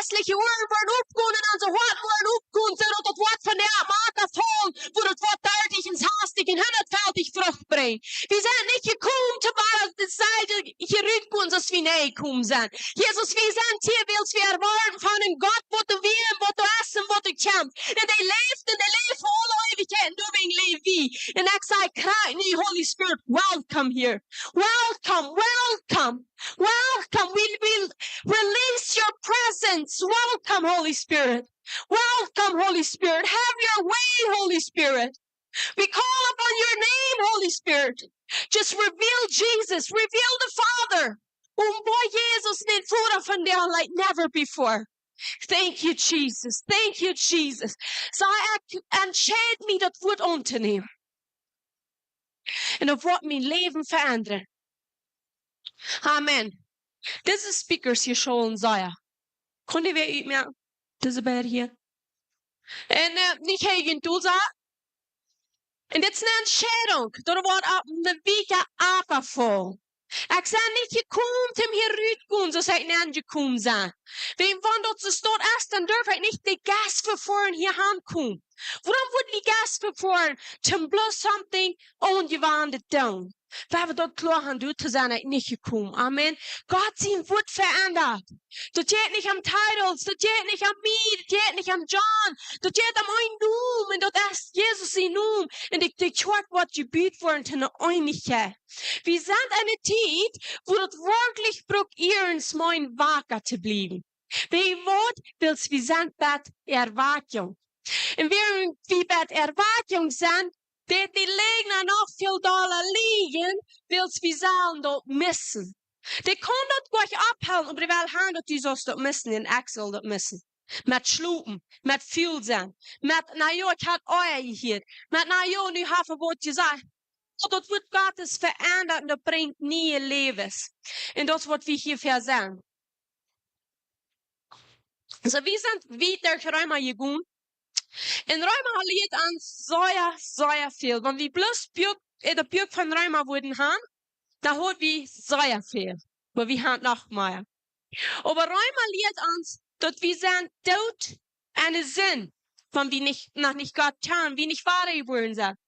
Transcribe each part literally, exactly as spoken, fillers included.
jeistliche Uaren woaren opgonen un onse Hoaten woaren opgonen, soo daut daut Wuat von de Moakj faulen, wua daut Wuat dartich un sastich un hundatfeftich Frucht brinjt. Wie sent nich jekomen toom wada de Sied hia rutgonen, soo aus wie nenjekomen sent. Jesus, wie sent hia, wiels wie erwoaten von een Gott, waut doa wia un waut doa es un waut doa kjemt. Un dee läft un dee läft fa aule Eewichkjeit un doawäajen läw wie. Un ekj saj krakjt nu, Holy Spirit, welcome here. Welcome, welcome, welcome. We will release your presence. Welcome, Holy Spirit. Welcome, Holy Spirit. Have your way, Holy Spirit. We call upon your name, Holy Spirit. Just reveal Jesus. Reveal the Father. Openboa Jesus, dän Voda, vondoag like never before. Thank you, Jesus. Thank you, Jesus. Saj ekj, entscheid mie daut Wuat auntonämen. Un daut woat mien Läwen veendren. Amen. Dise speakers hia schaulen sea. Kunn dee wäa utmoaken? Dise beid hia. Un, äh, nich hee jint doa sat. Un dit es ne Entscheidunk. Doa woat opp ne wieke Apa faulen. Ekj sie nich jekomen, om hia rut to gonen, soo aus ekj nenjekomen sie. Wan, wan daut soo es, dan durf ekj nich de Jeist vefoaren hia aunkomen. Wuarom woat de Jeist vefoaren? Om bloos something onjewantet doonen. Wie haben daut kloa aun doa to sennen, ekj nich jekomen. Amen. Gott sien Wuat veendert. Daut jeit nich om titles, daut jeit nich om mie, daut jeit nich om John. Daut jeit om een Nomen, un daut es Jesus sien Nomen. Un de, de Kjoakj woat jebut woaren to ne Eenichkjeit. Wie sent en ne Tiet, wua daut werkjlich brukt, iernst mien waka to bliewen. Wiels waut? Wiels wie sent bie Erwakjunk. Un wan wie bie Erwakjunk sent, deit de Läajna noch väl dolla lieejen, wiels wie sellen daut missen. Dee kaun daut goanich aufhoolen, oba dee well haben, daut du saust daut missen un ekj saul daut missen. Met schlopen, met ful sennen, met, na jo, ekj hab Oaja jehieet, met, na jo, nu hab ekj waut jesajcht. Daut, daut Wuat Gottes veendert un daut brinjt niee Läwes. Un daut es waut wie hia fa sent. Soo, wie sent wieda derch Reema jegonen. Un Reema lieet ons sea, sea väl. Wan wie bloos Buak, äh, daut Buak von Reema wudden haben, dan haud wie sea väl. Oba wie haben noch mea. Oba Reema lieet ons, daut wie sent doot aun de Sind, wan wie nich, noch nich Gott kjanen, wie nich wada jebuaren sent.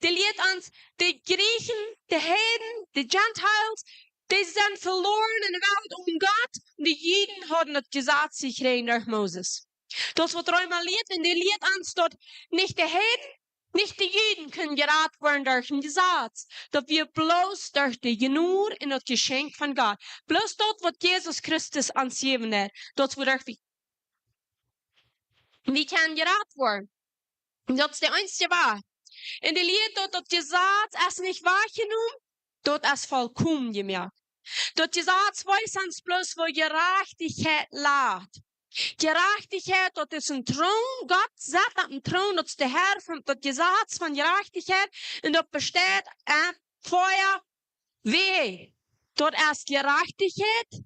Dee lieet ons, de Jrieechen, de Heiden, de Gentiles, dee sent veloaren en de Welt one Gott. De Juden hauden daut Jesaz jekjräajen derch Moses. Daut es waut Reema lieet, un dee lieet ons, daut nich de Heiden, nich de Juden kunnen jerat woaren derch een Jesaz. Daut wia bloos derch de Jnod un daut Jeschenkj von Gott. Bloos daut, waut Jesus Christus ons jejäft haft, daut es wuaderch wie, wie kjennen jerat woaren. Daut es de eensje Wajch. Un dee lieet daut, daut Jesaz es nich wajchjenomen, daut es volkomen jemoakt. Daut Jesaz wiest ons bloos, wua Jerajchtichkjeit lat. Jerajchtichkjeit, daut es een Troon, Gott sett opp een Troon, daut es de Herr von daut Jesaz von Jerajchtichkjeit, un daut besteit ut vea Wäaj. Daut es Jerajchtichkjeit,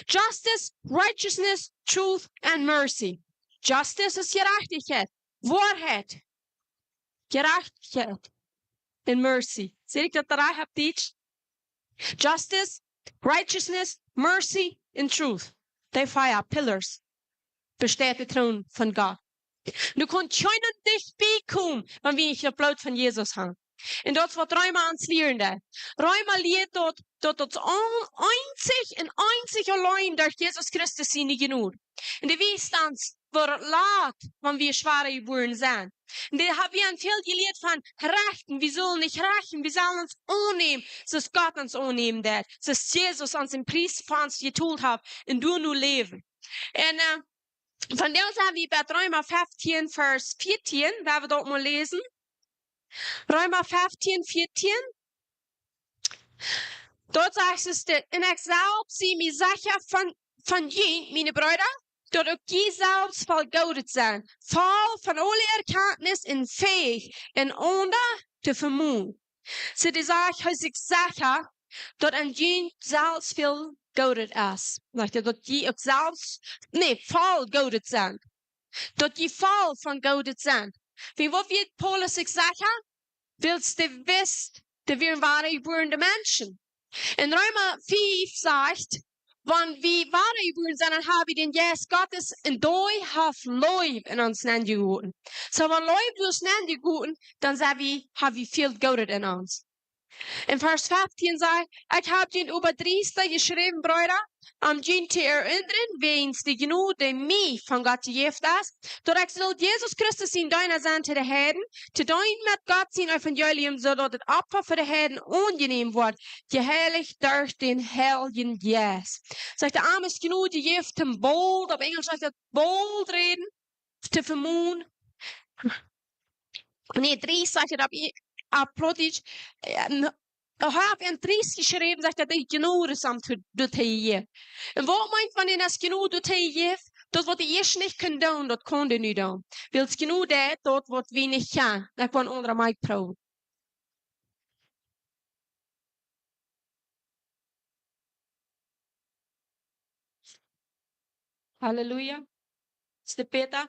justice, righteousness, truth and mercy. Justice es Jerajchtichkjeit, Woarheit, Jerajchtichkjeit un mercy. Saj ekj daut rajcht opp Dietsch? Justice, righteousness, mercy and truth. Dee vea pillars besteit de Troon von Gott. Du kaust kjeenem dicht bie komen, wan wie nich daut Bloot von Jesus haben. Un daut es waut Reema ons lieren deit. Reema lieet daut, daut daut aun-, eensich un eensich auleen derch Jesus Christus siene Jnod. Un dee wiest ons, wua daut lat, wan wie schwoa jebuaren sent. Un dee haben wie väl jelieet von rechten. Wie sellen nich rechten, wie sellen ons aunnämen, soo aus Gott ons aunnämen deit, soo aus Jesus ons een Pries fa ons jetolt haft un doano läwen. Un, äh, vondoag sent wie bie Reema feftieen, Varsch vieetieen, woa wie daut mol läsen. Reema feftieen, vieetieen. Doa sajcht et, un ekj selfst sie mie secha von, von junt, miene Breeda, daut uk jie selfst voll Goodet sent, voll von aule Erkjantnis un fäich, eenaunda to vemonen. Soo, dee sajcht, hee es sikj secha, daut en junt selfst väl Goodet es. Sajcht hee, daut jie uk selfst, nä, voll Goodet sent. Daut jie voll von Goodet sent. Wiels waut wia Paulus sikj secha? Wiels dee wist, dee wieren woare jebuarne Menschen. Un Reema fief sajcht, Wan wie wada jebuaren sent, dan ha wie dän Jeist Gottes un dee haft Leew en ons nenjegoten. Soo, wan Leew en ons nenjegoten, dan sent wie, ha wie väl Goodet en ons. En Varsch feftieen sajcht: "Ekj hab junt oba driesta jeschräwen, Breeda, om junt to erinnren, wäajens de Jnod, dee mie von Gott jejäft es, daut ekj sull Jesus Christus sien Deena sennen to de Heiden, to deenen met Gott sien Evangelium, soo daut daut Opfa fa de Heiden aunjenäm woat, jeheilicht derch dän Heiljen Jeist." Sajcht, de Arme es Jnod jejäft, toom boolt, opp Enjelsch sajcht daut boolt räden, to vemonen. Nä, dree sajcht daut opp, opp Plautdietsch, äh, hee haft en dree jeschräwen, sajcht daut, de Jnod es am to, doa to jejäft. Un waut meent, wan es Jnod doa to jejäft? Daut waut dee ieescht nich kunn doonen, daut kaun dee nu doonen. Wiels Jnod deit daut, waut wie nich kjennen. Daut kaun aundre Mike proowen. Halleluja. Es daut bäta?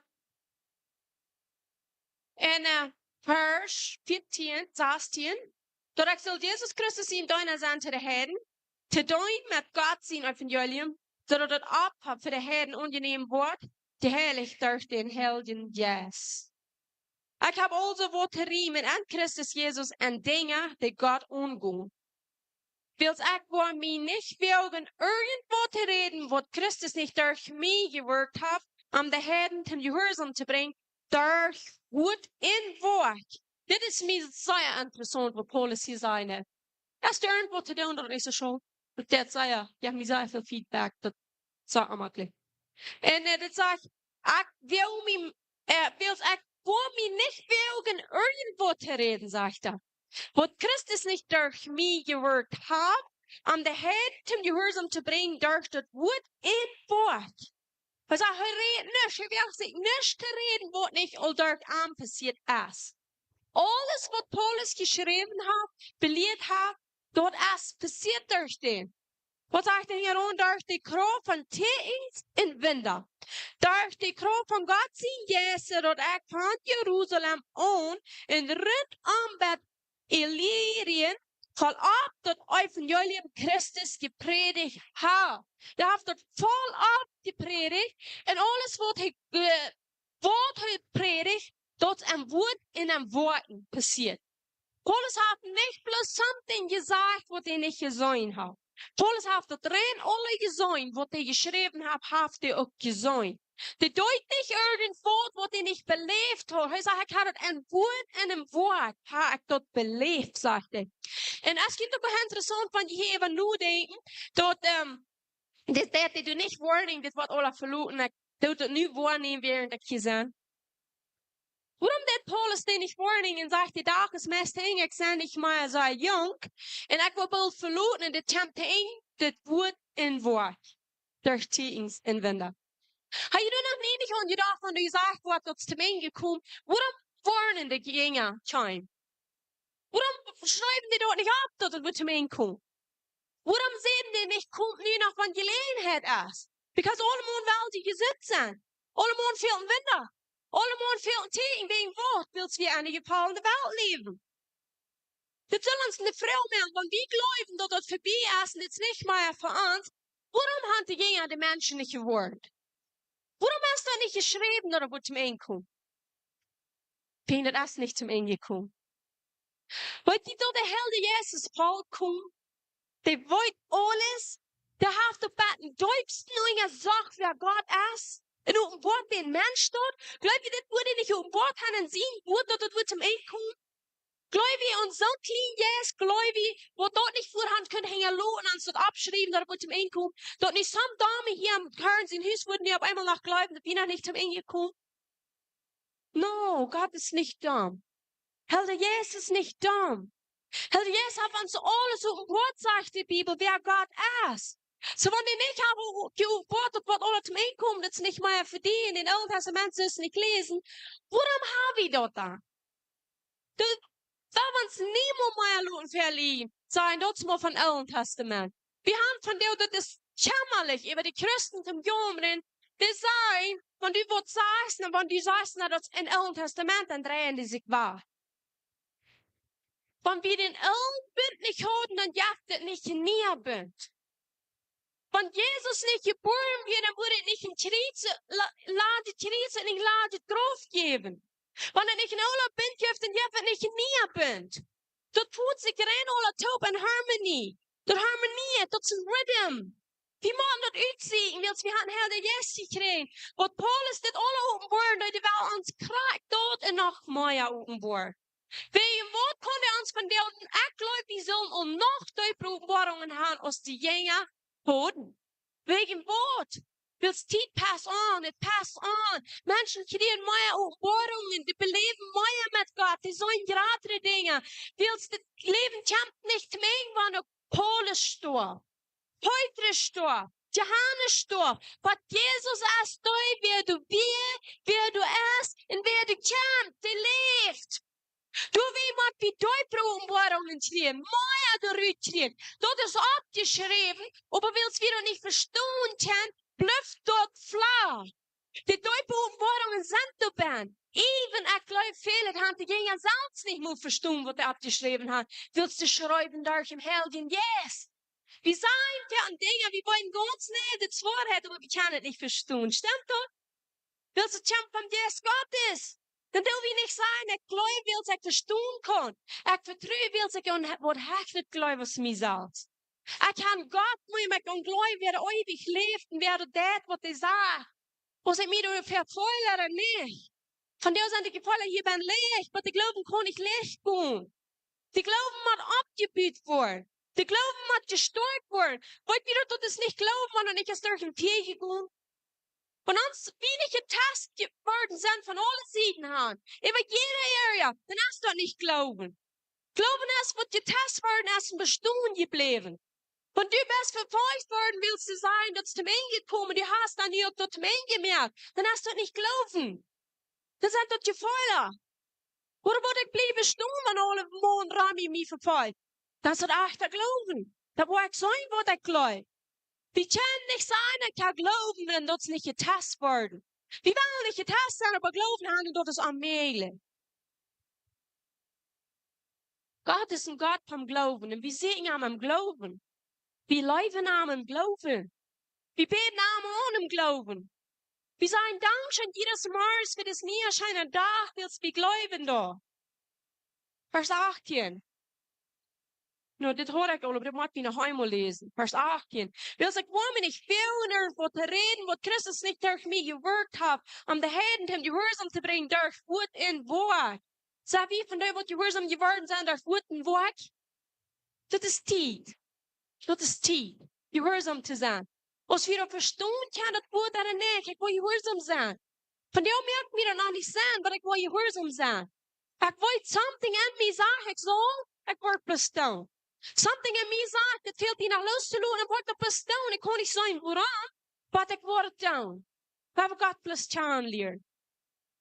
En, äh, Varsch vieetieen, sastieen. Daut ekj sull Jesus Christus sien Deena sennen to de Heiden, to deenen met Gott sien Evangelium, soo daut daut Opfa fa de Heiden aunjenäm woat, jeheilicht derch dän Heiljen Jeist. Ekj hab aulsoo waut to riemen en Christus Jesus en Dinja, dee Gott aungonen. Wiels ekj woa mie nich woagen, irjent waut to räden, waut Christus nich derch mie jewirkjt haft, om de Heiden toom Jehuarsaum to brinjen, derch Wuat un Woakj. Dit es mie sea interessaunt, waut Paulus hia sajcht. Es doa irjent waut to doonen, daut es soo scheen. Daut deit sea, jo, mie sea väl Feedback, daut es sea onjemakjlich. Un, äh, dit sajcht, ekj woa mie, äh, wiels ekj woa mie nich woagen, irjent waut to räden, sajcht hee, waut Christus nich derch mie jewirkjt haft, om de Heiden toom Jehuarsaum to brinjen, derch daut Wuat un Woakj. Hee sajcht, hee rät nuscht, hee woagt sikj nuscht to räden, waut nich aul derch am passieet es. Aules, waut Paulus jeschräwen haft, belieet haft, daut es passieet derch dän. Waut sajcht hee hia aun? Derch de Krauft von Teakjens un Wunda. Derch de Krauft von Gott sien Jeist, daut ekj von Jerusalem aun un runtom bat Illyrien vollopp daut Evangelium Christus jeprädicht hab. Hee haft daut vollopp jeprädicht un aules waut hee, äh, waut hee prädicht, daut es em Wuat un em Woakjen passieet. Paulus haft nich bloos something jesajcht, waut hee nich jeseenen haft. Paulus haft daut rein aules jeseenen, waut hee jeschräwen haft, haft hee uk jeseenen. Dee deed nich irjent waut, waut hee nich beläft haud. Hee sajcht, ekj hab daut em Wuat un em Woakj, hab ekj daut beläft, sajcht hee. Un es kjint uk interessaunt, wan jie hia äwa nodenkjen, daut, ähm, dit, daut dee nich woarnunk, dit woat aula veloten, ekj doo daut nu woarnunk, wäarent ekj hia sie. Wuarom deed Paulus dee nich woarnunk un sajcht, de Dach es meist enj, ekj sie nich mea soo junk, un ekj woa boolt veloten, un dit kjemt to Enj, dit Wuat un Woakj, derch Teakjens un Wunda. Hab jie doa noch nie nich aun jedocht, wan doa jesajcht woat, daut es toom Enj jekomen, wuarom woarnen de Jinja kjeen? Wuarom schreewen dee daut nich opp, daut et woat toom Enj komen? Wuarom säden dee nich, komt nu noch, wan Jeläajenheit es? Because aulemaun well dee jesunt sennen. Aulemaun fält een Wunda. Aulemaun fält een Teakjen, wäajen waut? Wiels wie en eene jefallne Welt läwen. Dit saul ons eene Froag moaken, wan wie jleewen, daut daut verbie es un dit es nich mea fa ons. Wuarom haben de Jinja de Menschen nich jewoarnt? Wuarom es daut nich jeschräwen, daut et woat toom Enj komen? Wiels daut es nich toom Enj jekomen. Weet jie, daut de Heilje Jeist es vollkomen? Dee weet aules. Dee haft uk bat dän deepsten unjasocht, wäa Gott es. Un openboat dän Mensch daut. Jleew jie, dit woat nich openboat haben en sien Wuat, daut et woat toom Enj komen? Jleew jie, ons soon kjlien Jeist, jleew jie, woat daut nich väahaunt kjennen hinjaloten, ons daut oppschriewen, daut et woat toom Enj komen? Daut nich some Dame hia em Herrn sien Hus woat nu opp eemol noch jleewen, daut wie noch nich toom Enj komen? No, Gott es nich domm. Heilje Jeist es nich domm. Heilje Jeist haft ons aules openboat, sajcht de Bibel, wäa Gott es. Soo, wan dee nich haft openboat, daut woat aules toom Enj komen, daut es nich mea fa die, en daut Oole Tastament soo nich läsen, wuarom hab wie daut dan? Daut, daut woat ons niemols mea loten velieren, sajen, daut es mau von Oole Tastament. Wie haben von dee, daut es kjammalich, äwa de Christen to jaumren, dee sajen, wan du waut sajchst, un wan du sajchst, na, daut es en Oole Tastament, dan dreien dee sikj wajch. Wan wie dän oolen Bunt nich hauden, dan jeft et nich een nieen Bunt. Wan Jesus nich jebuaren wia, dan wudd et nich een Kjriez, la-, ladjet Kjriez un een ladjet Grauf jäwen. Wan et nich een oola Bunt jeft, dan jeft et nich een niea Bunt. Daut foot sikj rein aula toop en Harmonie. Daut Harmonie, daut es een Rhythm. Wie motten daut utsieekjen, wiels wie haben Heiljen Jeist jekjräajen. Waut Paulus dit aula openboaren deed, well ons krakjt daut un noch mea openboaren. Wäajen waut kunn hee ons von däm, ekj jleew, wie sellen aul noch deepre Openboarungen haben aus de Jinja hauden. Wäajen waut? Wiels Tiet passt aun, et passt aun. Menschen kjrieen mea Openboarungen, dee beläwen mea met Gott, dee seenen jratre Dinja. Wiels daut Läwen kjemt nich to Enj, wan uk Paulus storf, Petrus storf, Johanes storf. Oba Jesus es dee, wäa doa wia, wäa doa es un wäa doa kjemt, dee läft. Doawäajen mott wie deepre Openboarungen kjrieen, mea doarut kjrieen. Daut es oppjeschräwen, oba wiels wie daut nich vestonen kjennen, blift daut flach. De deepe Openboarungen sent doa benn. Even, ekj jleew, väle haben de Jinja selfst nich mol vestonen, waut dee oppjeschräwen haben, wiels dee schreewen derch dän Heiljen Jeist. Wie sajen jo Dinja, wie weeten gaunz nä de Woarheit, oba wie kjennen et nich vestonen. Stemt daut? Wiels et kjemt vom Jeist Gottes. Dan doo wie nich sajen, ekj jleew, wiels ekj vestonen kaun. Ekj vetru, wiels ekj aun waut hechtet jleew aus mie selfst. Ekj kaun Gott mea met aun jleewen, wäa eewich läft un wäa daut deit, waut hee sajcht. Aus ekj mie doa vefeel ooda nich. Vondoag sent de Jefeele hia bie leech, oba de Gloowen kaun nich leech gonen. De Gloowen mott oppjebut woaren. De Gloowen mott jestoakjt woaren. Weet wie daut, daut es nich Gloowen, wan et nich es derch een Fia jegonen. Wan ons weinje Test je-, worden sent von aule Sieden aun, äwa jieda area, dan es daut nich Gloowen. Gloowen es, waut jetest worden es un bestonen jebläwen. Wan du best vefolcht worden, wiels du sajen, daut es tom Enj jekomen, du hast dan nu uk daut tom Enj jemoakt, dan es daut nich Gloowen. Dan sent daut Jefeele. Ooda waut ekj bliew stonen, wan aule Maun rom mie vefolcht. Dan es daut echten Gloowen. Dan woa ekj sajen, waut ekj jleew. Wie kjennen nich sajen, ekj kaun gloowen, wan daut nich jetest woat. Wie wellen nich jetest sennen, oba Gloowen haben, daut es onmäajlich. Gott es een Gott vom Gloowen un wie sieekjen am em Gloowen. Wie leewen am em Gloowen. Wie bäden am aun em Gloowen. Wie sajen Dankscheen jieda Morjes fa disen nieen scheenen Dach, wiels wie jleewen doa. Varsch achtieen. Nu, dit hia ekj aul, oba dit mott wie noch eemol läsen. Varsch achtieen. Wiels ekj woa mie nich fälen, irjentwaut to räden, waut Christus nich derch mie jewirkjt haft, om de Heiden toom Jehuarsaum to brinjen, derch Wuat un Woakj. Sent wie von dee, waut jehuarsaum jeworden sent derch Wuat un Woakj? Daut es Tiet. Daut es Tiet, jehuarsaum to sennen. Aus wie daut vestonen kjennen, daut Wuat en de Nacht, ekj well jehuarsaum sennen. Vondoag moakt mie daut noch nich Senn, oba ekj well jehuarsaum sennen. Ekj weet, something en mie sajcht, ekj saul, ekj woa bloos doonen. Something en mie sajcht, et fält die noch loos to loten, ekj woa daut bloos doonen. Ekj kaun nich sajen, wuarom, oba ekj woa et doonen. Wie haben Gott bloos kjanen lieren.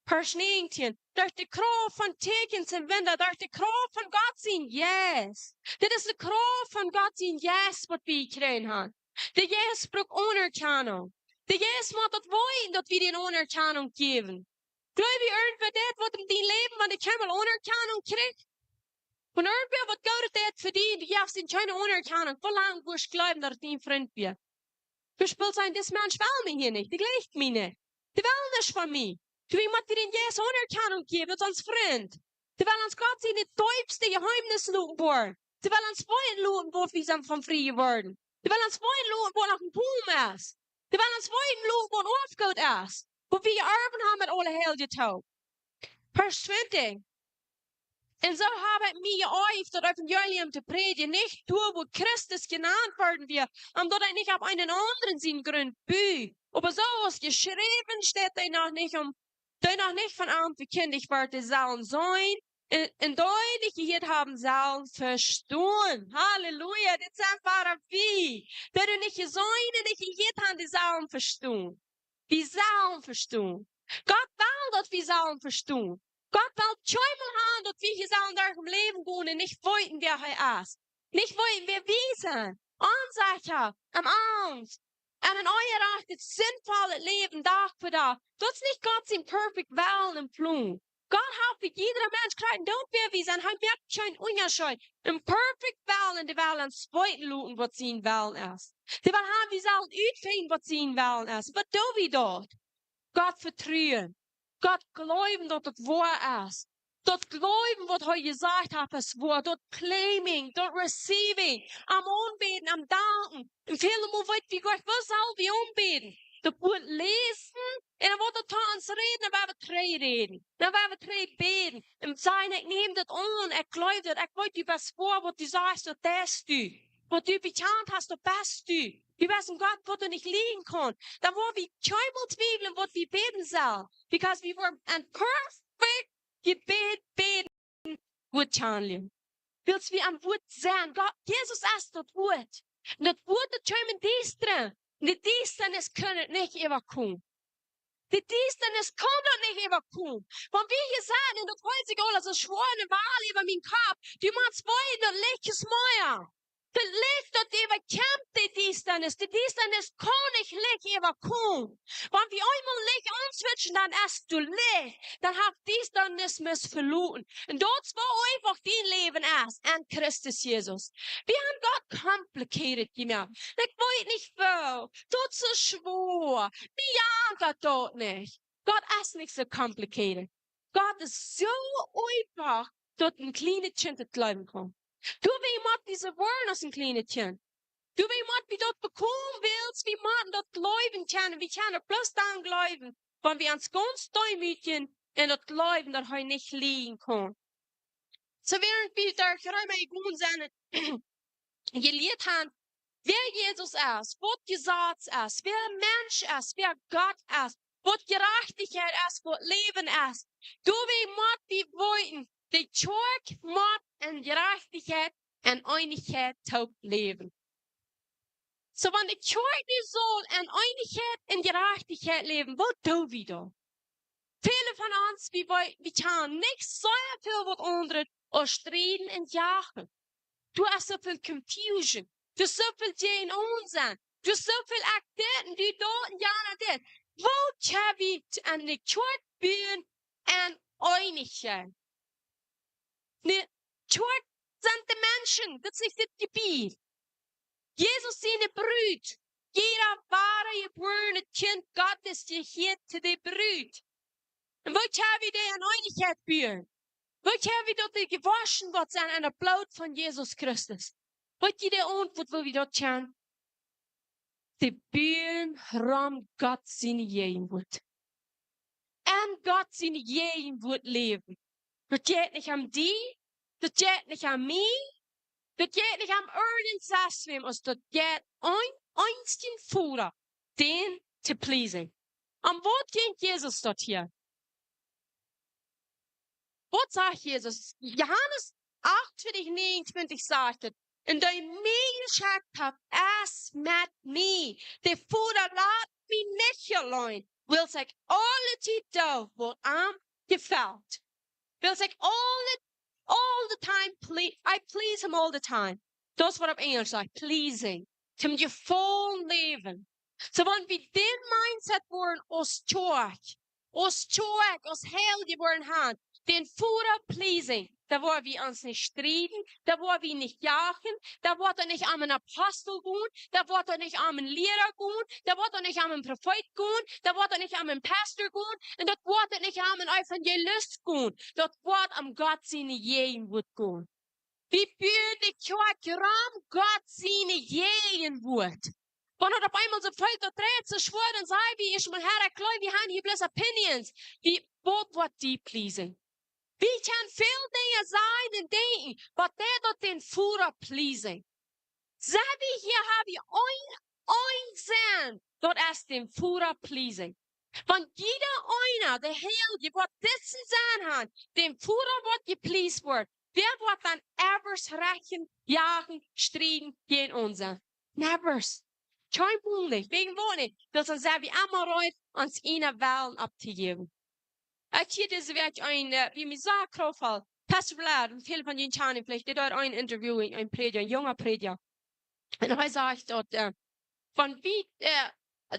Varsch näajentieen. Derch de Krauft von Tieekjens un Wunda, derch de Krauft von Gott sien Jeist. Dit es de Krauft von Gott sien Jeist, waut wie jekjräajen haben. De Jeist brukt Aunerkjanunk. De Jeist mott daut wellen, daut wie dän Aunerkjanunk jäwen. Jleew jie, irjentwäa deit waut en dien Läwen, wan dee kjeenmol Aunerkjanunk kjricht? Wan irjentwäa waut Goodet deit fa die, du jefst am kjeene Aunerkjanunk, woo lang woascht jleewen, daut et dien Frint wia? Du spulst sennen, dis Mensch well mie hia nich, dee jlikjt mie nich. Dee well nuscht von mie. Du, wie motten dän Jeist Aunerkjanunk jäwen, daut es ons Frint. Dee well ons Gott sien deepstet Jeheemnis loten woaren. Dee well ons weeten loten, waut wie sent von frie jeworden. Dee well ons weeten loten, waut noch een Poom es. Dee well ons weeten loten, waut Oafgoot es. Waut wie jeorwen haben met aule Heilje toop. Varsch twintich. Un soo hab ekj mie jeeeft, daut Evangelium to prädjen, nich doa, wua Christus jenant worden wia, om daut ekj nich opp eenen aundren sienen Grunt bud. Oba soo aus jeschräwen steit, dee noch nich om, dee noch nich von am vekjindijcht wort, dee sellen seenen, un, un dee, dee nich jehieet haben, sellen vestonen. Halleluja, dit sent wada wie. Dee, dee nich jeseenen un nich jehieet haben, dee sellen vestonen. Wie sellen vestonen. Gott well, daut wie sellen vestonen. Gott well kjeenmol haben, daut wie hia sellen derch daut Läwen gonen un nich weeten, wäa hee es. Nich weeten, wäa wie sent. Onsecha, em Angst. Un een onjerajchtet, sinfullet Läwen, Dach fa Dach. Daut es nich Gott sien perfect Wellen un Plon. Gott haft fa jieda Mensch jekjräajen, daut wäa wie sent, hee moakt kjeen Unjascheet. Een perfect Wellen, dee well ons weeten loten, waut sien Wellen es. Dee well haben, wie sellen utfinjen, waut sien Wellen es. Waut doo wie doa? Gott vetruen. Gott jleewen, daut et woa es. Daut jleewen, waut hee jesajcht haft, es woa. Daut claiming, daut receiving. Am aunbäden, am danken. Un väle Mol weet wie goanich, waut sell wie aunbäden? Daut Wuat läsen, un dan woat daut to ons räden, dan woa wie trigj räden. Dan woa wie trigj bäden. Un sajen, ekj näm daut aun, ekj jleew daut, ekj weet, du best woa, waut du sajchst, daut best du. Waut du bekjant hast, daut best du. Du best een Gott, waut doa nich liejen kaun. Dan woa wie kjeenmol twiewlen, waut wie bäden sellen. Because wie woaren een perfect Jebäd bäden, Wuat kjanen lieren. Wiels wie aum Wuat sent. Gott, Jesus es daut Wuat. Un daut Wuat, daut kjeem en Diestanis. Un de Diestanis kunn et nich äwakomen. De Diestanis kaun daut nich äwakomen. Wan wie hia sent un daut heet sikj aul soo schwoa ne Wal äwa mienen Kopp, du motst weeten, daut Licht es mea. Daut Licht, daut äwakjemt de Diestanis. De Diestanis kaun nich Licht äwakomen. Wan wie eemol Licht aunswitchen, dan es daut Licht. Dan haft Diestanis must veloten. Un daut es woo eefach dien Läwen es en Christus Jesus. Wie haben Gott complicated jemoakt. Ekj weet nich woo. Daut es soo schwoa. Wie haben Gott daut nich. Gott es nich soo complicated. Gott es soo eefach, daut een kjlienet Kjint daut jleewen kaun. Du, wie mott wie soo woaren aus een kjlienet Kjint. Du, wie mott wie daut bekomen, wiels wie motten daut jleewen kjennen. Wie kjennen bloos dan jleewen, wan wie ons gaunz deemootjen un daut jleewen, daut hee nich liejen kaun. Soo, wäarent wie doa Reema jegonen sent, jelieet haben, wäa Jesus es, waut Jesaz es, wäa Mensch es, wäa Gott es, waut Jerajchtichkjeit es, waut Läwen es. Doawäajen mott wie weeten, de Kjoakj mott en Jerajchtichkjeit un Eenichkjeit toop läwen. Soo, wan de Kjoakj nu saul en Eenichkjeit un Jerajchtichkjeit läwen, waut doo wie dan? Väle von ons, wie, wie, wie kjanen nich soo väl waut aundret aus strieden un jachen. Doa es soo väl confusion. Doa es soo väl jäajen ons aun. Doa es soo väl ekj dit un du daut un jana dit. Woo kjenn wie aun de Kjoakj buen en Eenichkjeit? Ne Kjoakj sent de Menschen, daut es nich dit Jebied. Jesus siene Brut. Jieda woajebuarnet Kjint Gottes jehieet to de Brut. Un woo kjenn wie dee en Eenichkjeit buen? Woo kjenn wie daut dee jewoschen woat sennen en daut Bloot von Jesus Christus? Weet jie de Auntwuat, woo wie daut kjennen? Dee buen rom Gott siene Jäajenwuat. En Gott siene Jäajenwuat läwen. Daut jeit nich om die, daut jeit nich om mie, daut jeit nich om irjent sest wäm, aus daut jeit een eensjen Voda, dän to pleasen. Om waut jinkj Jesus daut hia? Waut sajcht Jesus? Johanes acht, Varsch negenuntwintich sajcht et: "Un dee mie jeschekjt haft, es met mie. De Voda lat mie nich auleen, wiels ekj aule Tiet doo waut am jefelt." Wiels ekj aule, all the time, ple-, I please him all the time. Daut es waut opp Enjlisch sajcht, pleasing. Toom Jefaulen läwen. Soo, wan wie dän Mindset woaren aus Kjoakj, aus Kjoakj, aus Heilje woaren han, dän Voda pleasing, dan woa wie ons nich strieden, dan woa wie nich jachen, dan woat et nich om een Apostel gonen, dan woat et nich om een Liera gonen, dan woat et nich om een Profeet gonen, dan woat et nich om een Pastor gonen, un dan woat et nich om een Evangelist gonen, dan woat et om Gott siene Jäajenwuat gonen. Wie buen de Kjoakj rom Gott siene Jäajenwuat. Wan daut opp eemol soo väl daut dreit, soo schwoa, dan saj wie, ekj meen, Herr, ekj jleew, wie han hia bloos opinions. Wie, waut woat die pleasen? Wie kjennen väl Dinja sajen un denkjen, oba deit daut dän Voda pleasen? Sent wie hia, ha wie een, een Senn, daut es dän Voda pleasen. Wan jieda eena, de Heilje, waut disen Senn haft, dän Voda woat jepleased woaren, wäa woat dan ever rechten, jachen, strieden jäajen ons sennen? Never. Kjeenmol nich. Wäajen waut nich? Daut dan sent wie emma reed, ons eenen Wellen opptojäwen. Ekj hia dise Wäakj een, äh, wia mie sea krauftvoll. Pastor Vlad, un väle von junt kjanen am veleicht, dee deed een Interview, een, een Prädja, een junga Prädja. Un hee sajcht daut, äh, wan wie, äh,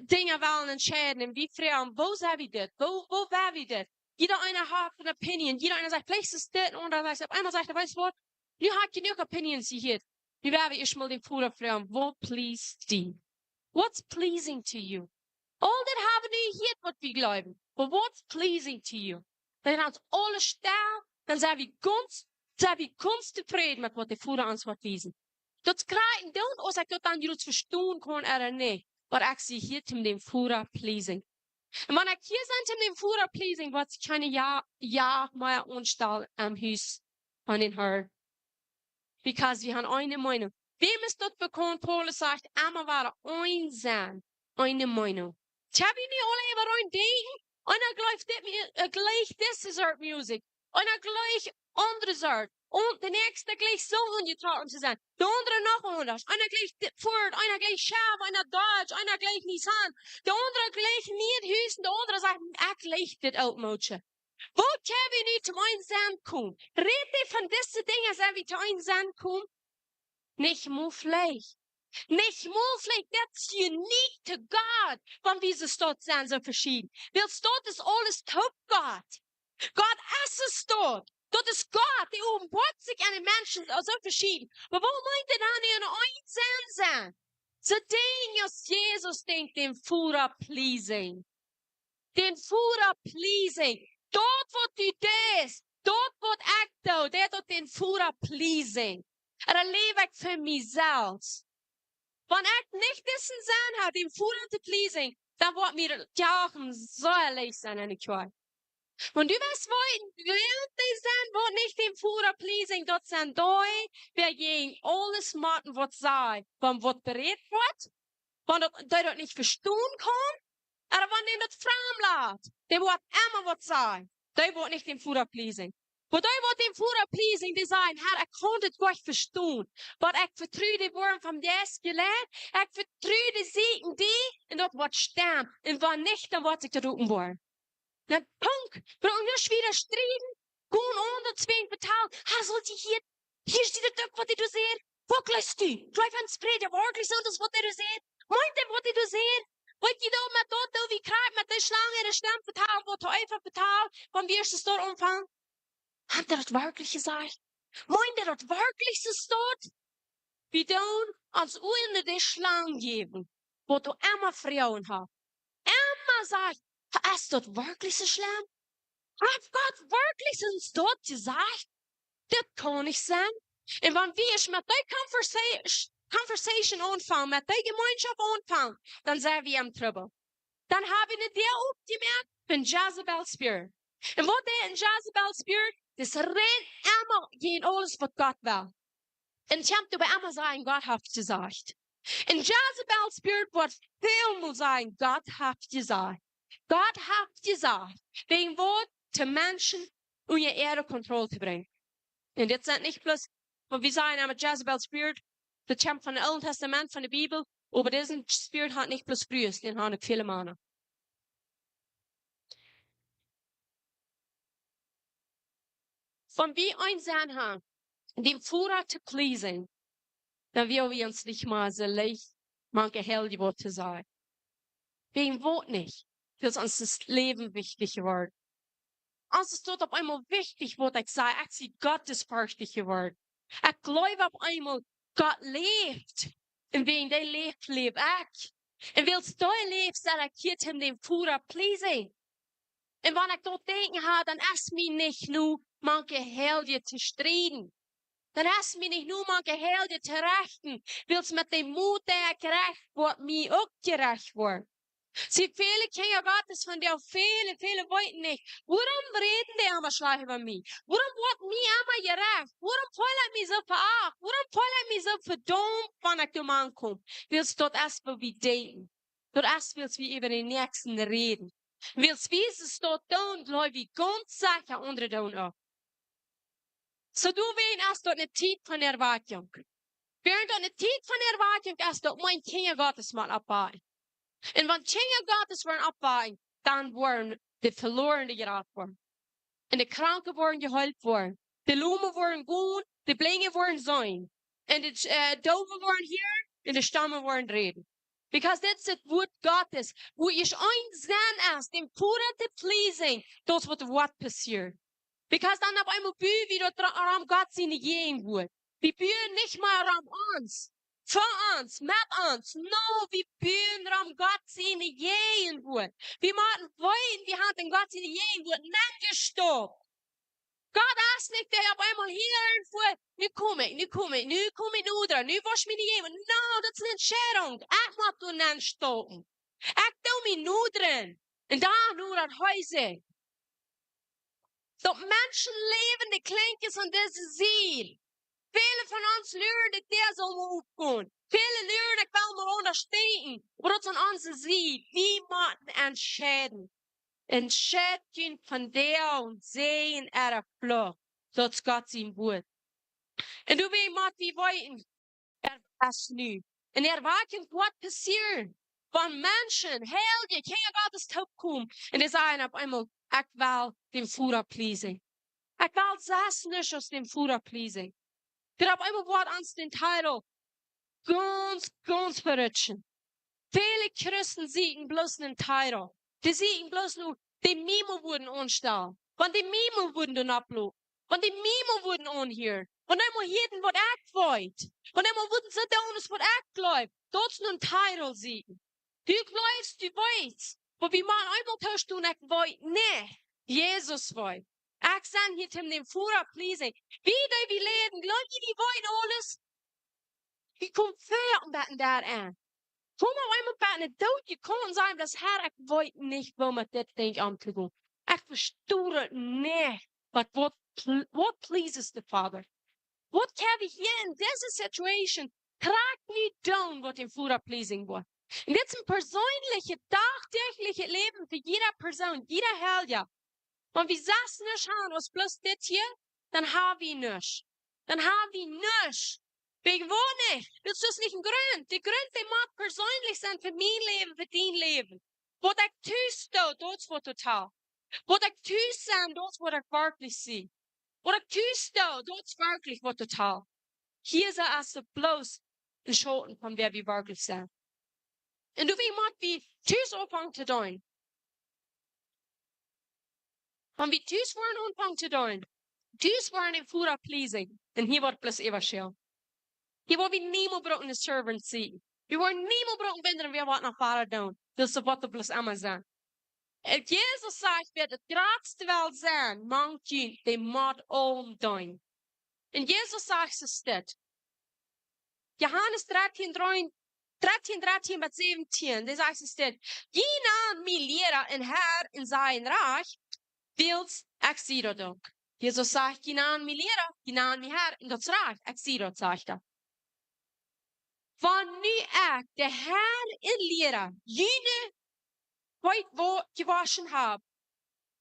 Dinja wellen entscheiden un wie froagen, woo sent wie dit? Woo, woo sent wie dit? Jieda eena haft eene Opinion. Jieda eena sajcht, veleicht es dit, un dan sajcht, opp eemol sajcht hee, weetst du waut? Nu hab ekj jenuach Opinions jehieet. Nu woa wie ieescht mol dän Voda froagen, waut pleased die? What's pleasing to you? Aul daut hab wie nu jehieet, waut wie jleewen. But what's pleasing to you? Dan es aules stell, dan sent wie gaunz, sent wie gaunz tofräd met waut de Voda ons woat wiesen. Daut kjrieech ekj dan, aus ekj daut dan jrods vestonen kaun ooda nich, oba ekj sie hia om dän Voda pleasing. Un wan ekj hia sie om dän Voda pleasing, woat kjeene Ja-, Jagd mea aunstalen aum Hus von dän Harn. Because wie haben eene Meenunk. Wäm es daut bekaunt? Paulus sajcht, emma wada een sennen, eene Meenunk. Kjenn wie nu aula äwa een denkjen? Eena jleeft dit, äh, jlikjt dise Sort Musikj. Eena jlikjt aundre Sort. Un de näakjsta jlikjt soo aunjetrocken to sennen. De aundra noch aundasch. Eena jlikjt dit Ford, eena jlikjt Chevy, eena Dodge, eena jlikjt Nissan. De aundra jlikjt nie Hus un de aundra sajcht, ekj jlikj dit Ooltmoodische. Woo kjenn wie nu toom een sennen komen? Rät hee von dise Dinja, sent wie toom een sennen komen? Nich mäajlich. Nich mäajlich, that's unique to God, wan wie soo stat sent, soo veschieden. Wiels daut es aules toop Gott. Gott es soo stat. Daut es Gott, dee openboat sikj aun de Menschen soo veschieden. Oba waut meent daut dan, een sennen sennen? Soo denkj aus Jesus denkjt, dän Voda pleasing. Dän Voda pleasing. Daut waut du deist, daut waut ekj doo, daut deit dän Voda pleasing. Ooda läw ekj fa mie selfst? Wan ekj nich disen Senn hab, dän Voda to pleasing, dan woat mie daut Jauchen soo leicht sennen enne Kjoakj. Wan du weetst, waut, waut dee sent, waut nich dän Voda pleasing, daut sent dee, dee jäajen aules motten waut sajen, wan waut berät woat, wan daut, dee daut nich vestonen kaun, ooda wan dee daut framd lat, dee woat emma waut sajen. Dee woat nich dän Voda pleasing. Oba dee woat dän Voda pleasing, dee sajen, Herr, ekj kaun dit goanich vestonen, oba ekj vetru de Wieed von dän Jeist jelieet, ekj vetru de Sach aun die, un daut woat stemmen, un wan nich, dan woat sikj daut openboaren. Dan Punkt. Bruck nich wieda strieden. Gonen aundre zwinjen vetalen. Ha, soo aus hia, hia steit daut uk, waut dee doa säd. Waut jleefst du? Jleefst du aun dän Prädja werkjlich soo, daut waut dee doa säd? Meent dee, waut dee doa säd? Weet jie daut met daut, daut wie krakjt met de Schlang äare Stemm vetalen, waut hee eefach vetalt, wan wie ieescht daut aunfangen? Haft hee daut werkjlich jesajcht? Meent hee daut werkjlich soo stat? Wie doonen ons unja de Schlang jäwen, waut doa emma Froagen haft. Emma sajcht, es daut werkjlich soo schlemm? Haft Gott werkjlich soo stat jesajcht? Daut kaun nich sennen. Un wan wie ieescht met dee Conversa-, Conversation aunfangen, met dee Jemeenschoft aunfangen, dan sent wie em Trubbel. Dan hab wie ne Däa opjemoakt fa Jezebel Spirit. Un waut deit een Jezebel Spirit? Daut rent emma jäajen aules waut Gott well. Un kjemt oba emma sajen, Gott haft jesajcht. Un Jezebel Spirit woat välmol sajen, Gott haft jesajcht. Gott haft jesajcht. Wäajen waut? Toom Menschen unja äare Kontroll to brinjen. Un dit sent nich bloos, waut wie sajen, met Jezebel Spirit, daut kjemt von daut Oole Tastament, von de Bibel, oba disen Spirit haft nich bloos Frues, dän haft uk väle Mana. Wan wie een Senn haben, dän Voda to pleasen, dan woa wie ons nich mea soo leicht mank de Heilje waut to sajen. Wäajen waut nich? Wiels ons es Läwen wichtich jeworden. Ons es daut opp eemol wichtich, waut ekj saj, ekj sie gottesfürchtig jeworden. Ekj jleew opp eemol, Gott läft. Un wäajen dee läft, läw ekj. Un wiels dee läft, saj ekj hia toom dän Voda pleasing. Un wan ekj daut denkjen ha, dan es mie nich nu mank de Heilje to strieden. Dan es mie nich nu mank de Heilje to rechten, wiels met dän Moot, dee ekj recht, woat mie uk jerecht woaren. See, väle Kjinja Gottes vondoag, väle, väle weeten nich, wuarom räden dee emma schlajcht äwa mie? Wuarom woat mie emma jerecht? Wuarom feel ekj mie soo veacht? Wuarom feel ekj mie soo vedaumt, wan ekj doa mank kom? Wiels daut es, waut wie denkjen. Daut es, wiels wie äwa dän Näakjsten räden. Wiels wie soo daut doonen, jleew wie gaunz secha, aundre doonen uk. Soo, doawäajen es daut ne Tiet von Erwakjunk. Wäarent daut ne Tiet von Erwakjunk es, daut mien Kjinja Gottes mau oppwaken. Un wan Kjinja Gottes woaren oppwaken, dan woaren de Velorne jerat woaren. Un de Kranke woaren jeheelt woaren. De Lome woaren gonen, de Blinje woaren seenen. Un de, äh, Doove woaren hieren, un de Stommen woaren räden. Because dit es daut Wuat Gottes, woo ieescht een Senn es, dän Voda to pleasen, daut woat, woat passieren. Because dan opp eemol bie wie daut ra-, rom Gott siene Jäajenwuat. Wie buen nich mea rom ons, fa ons, met ons. No, wie buen rom Gott siene Jäajenwuat. Wie motten weeten, wie haben en Gott siene Jäajenwuat nenjestopt. Gott es nich, dee opp eemol hia un fa, nu kom ekj, nu kom ekj, nu kom ekj no dran, nu woa ekj mie nich jäwen. No, daut es ne Entscheidunk. Ekj mott doa nenstopen. Ekj doo mie no dran. Un dan no daut Hus. Daut Menschen läwen, dee kjlinjen aun dise Sied. Väle von ons luren, daut dee saul mol oppgonen. Väle luren, ekj well mol aundasch denkjen. Oba daut es aun onse Sied. Wie motten entscheiden. Entscheid junt vondoag, Säajen ooda Fluch. Daut es Gott sien Wuat. Un doawäajen mott wie weeten, hee es nu. Un hee woat waut passieren, wan Menschen, heilje Kjinja Gottes toopkomen un dee sajen opp eemol: "Ekj well däm Voda pleasen. Ekj well selfst nuscht aus däm Voda pleasen." Daut opp eemol woat ons dän Titel gaunz, gaunz verrutschen. Väle Christen sieekjen bloos eenen Titel. Dee sieekjen bloos no, dee Mimel wudden aunstalen. Wan dee Mimel wudden dan opploten. Wan dee Mimel wudden aunhieren. Wan dee mol hieeden, waut ekj weet. Wan dee mol wudden soo doonen, aus waut ekj jleew. Daut es een Titel sieekjen. Du jleefst, du weetst. Oba wie motten eemol toostonen, ekj weet nich. Jesus weet. Ekj sie hia om däm Voda pleasen. Wie, dee wie läwen, jleewen dee, dee weeten aules? Wie komen väl een bät doaraun. Kom opp eemol bie ne Doot, jie kjennen sajen, daut: "Herr, ekj weet nich, woo met dit Dinkj omtogonen. Ekj vesto daut nich. But what pl-, what pleases the Father? Waut kjenn wie hia en dise Situation krakjt nu doonen, waut däm Voda pleasing woat?" Un dit es een perseenlichet, dachdeaglichet Läwen fa jieda Persoon, jieda Heilja. Wan wie selfst nuscht haben aus bloos dit hia, dan hab wie nuscht. Dan hab wie nuscht. Wäajen waut nich? Daut es nich een Grunt. De Grunt, dee mott perseenlich sennen fa mien Läwen, fa dien Läwen. Waut ekj tus doo, daut es waut doa talt. Waut ekj tus sie, daut es waut ekj werkjlich sie. Waut ekj tus doo, daut es werkjlich waut doa talt. Hia es et bloos een Schauten von wäa wie werkjlich sent. Un doawäajen mott wie tus aunfangen to doonen. Wan wie tus woaren aunfangen to doonen, tus woaren däm Voda pleasen, un hia woat bloos äwaschellen. Hia woa wie niemols brucken een Servant sennen. Wie woaren niemols brucken wundren, wäa waut noch wada doonen. Daut es waut doa bloos emma sent. Un Jesus sajcht, wäa daut jratste well sennen mank junt, dee mott aulem deenen. Un Jesus sajcht, es dit. Johanes dartieen, dartieen, dartieen bat säwentieen, dee sajcht, es dit: "Jie nanen mie Liera un Herr un sajen rajcht, wiels ekj sie daut uk." Jesus sajcht: "Jie nanen mie Liera, jie nanen mie Herr, un daut es rajcht, ekj sie daut," sajcht hee. "Wan nu ekj, de Herr un Liera, june Feet wo-, jewoschen hab,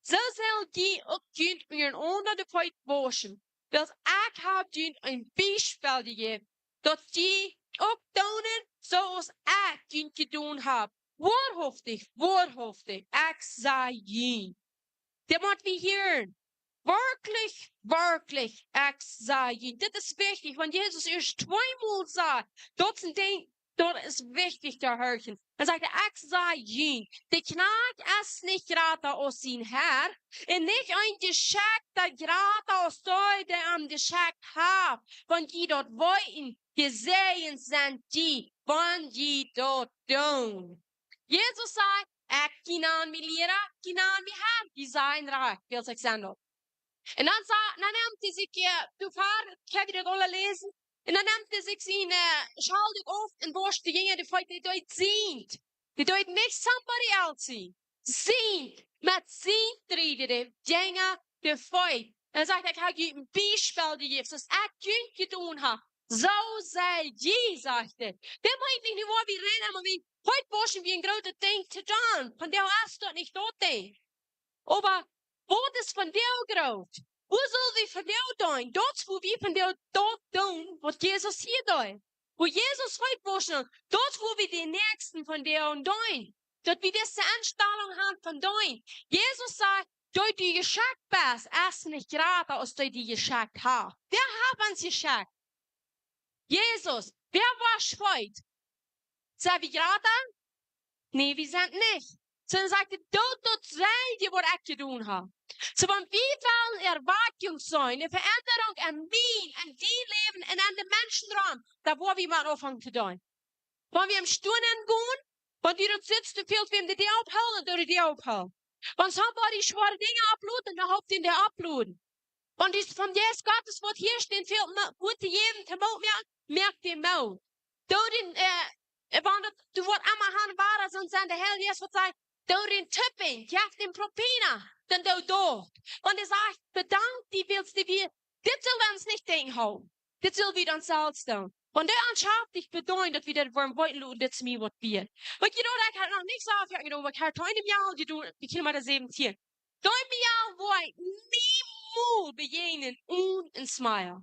soo sell jie uk junt unjarenaunda de Feet woschen. Wiels ekj hab junt een Biespel jejäft, daut jie uk doonen, soo aus ekj junt jedonen hab. Woarhauftich, woarhauftich, ekj saj junt." Dit mott wie hieren. Werkjlich, werkjlich, ekj saj junt. Dit es wichtich, wan Jesus ieescht tweemol sajcht, daut es een Dinkj, daut es wichtich to horchen. Dan sajcht hee: "Ekj saj junt, de Kjnajcht es nich jrata aus sien Herr, un nich een Jeschekjta jrata aus dee, dee am jeschekjt haft. Wan jie daut weeten, jesäajent sent jie, wan jie daut doonen." Jesus sajcht: "Ekj, jie nanen mie Liera, jie nanen mie Herr, jie sajen rajcht, wiels ekj sie daut." Un dan sa-, dan nemt hee sikj, äh, doa ver, ekj hab daut aula jeläsen. Un dan nemt hee sikj sien, äh, Schaldoak auf un woscht de Jinja de Feet, dee deed sien. Dee deed nich somebody else sien. Sien, met sien dreejd hee de Jinja de Feet. Un sajcht: "Ekj hab junt een Biespel jejäft, soo aus ekj junt jedonen hab, soo sell jie," sajcht hee. Dit meent nich, nu woa wie rennen, oba wie Feet woschen, wia een grootet Dinkj to doonen. Vondoag es daut nich daut Dinkj. Oba waut es vondoag groot? Waut sell wie vondoag doonen? Daut es, woo wie vondoag daut doonen, waut Jesus hia deed. Woo Jesus Feet woschen, daut es, woo wie dän Näakjsten vondoag doonen. Daut wie dise Enstalunk haben vondoag. Jesus sajcht: "Dee, dee jeschekjt es, es nich jrata aus dee, dee jeschekjt haft." Wäa haft ons jeschekjt? Jesus. Wäa woscht Feet? Sent wie jrata? Nä, wie sent nich. Sonda sajcht hee: "Doot daut selwje, waut ekj jedonen hab." So, wan wie wellen Erwakjunk seenen, eene Veendrunk aun mien, aun dien Läwen un aun de Menschen rom, dan woa wie mau aunfangen to doonen. Wan wie em Stua gonen, wan du daut sitst, du fält wäm de Däa opphoolen, doo de Däa opphoolen. Wan somebody schwoare Dinja opplot, dan halpt dän Däa opplot. Wan du von Jesus Gottes Wuat hieescht, dän fält Mo-, Moot to jäwen, to Moot moaken, moak dän Moot. Doo dän, äh, äh, wan daut, du woascht emma han, wua daut soo sent, de Herr Jesus woat sajen, doo dän tippen, jeff dän Propina, dan doo daut. Wan hee sajcht, bedank die, wiels du wia, dit sell wie ons nich denkjen hoolen. Dit sell wie dan selfst doonen. Wan dee ons schaft, ekj bedeun, daut wie daut woaren weeten loten, dit es mie waut wieet. Waut jie doa, ekj haud noch nich soo väl jedonen, oba ekj haud eenem Joa jedonen, bie Kilomeeta säwentieen. Doa mie woa ekj niemols bejäajnen onen een smile.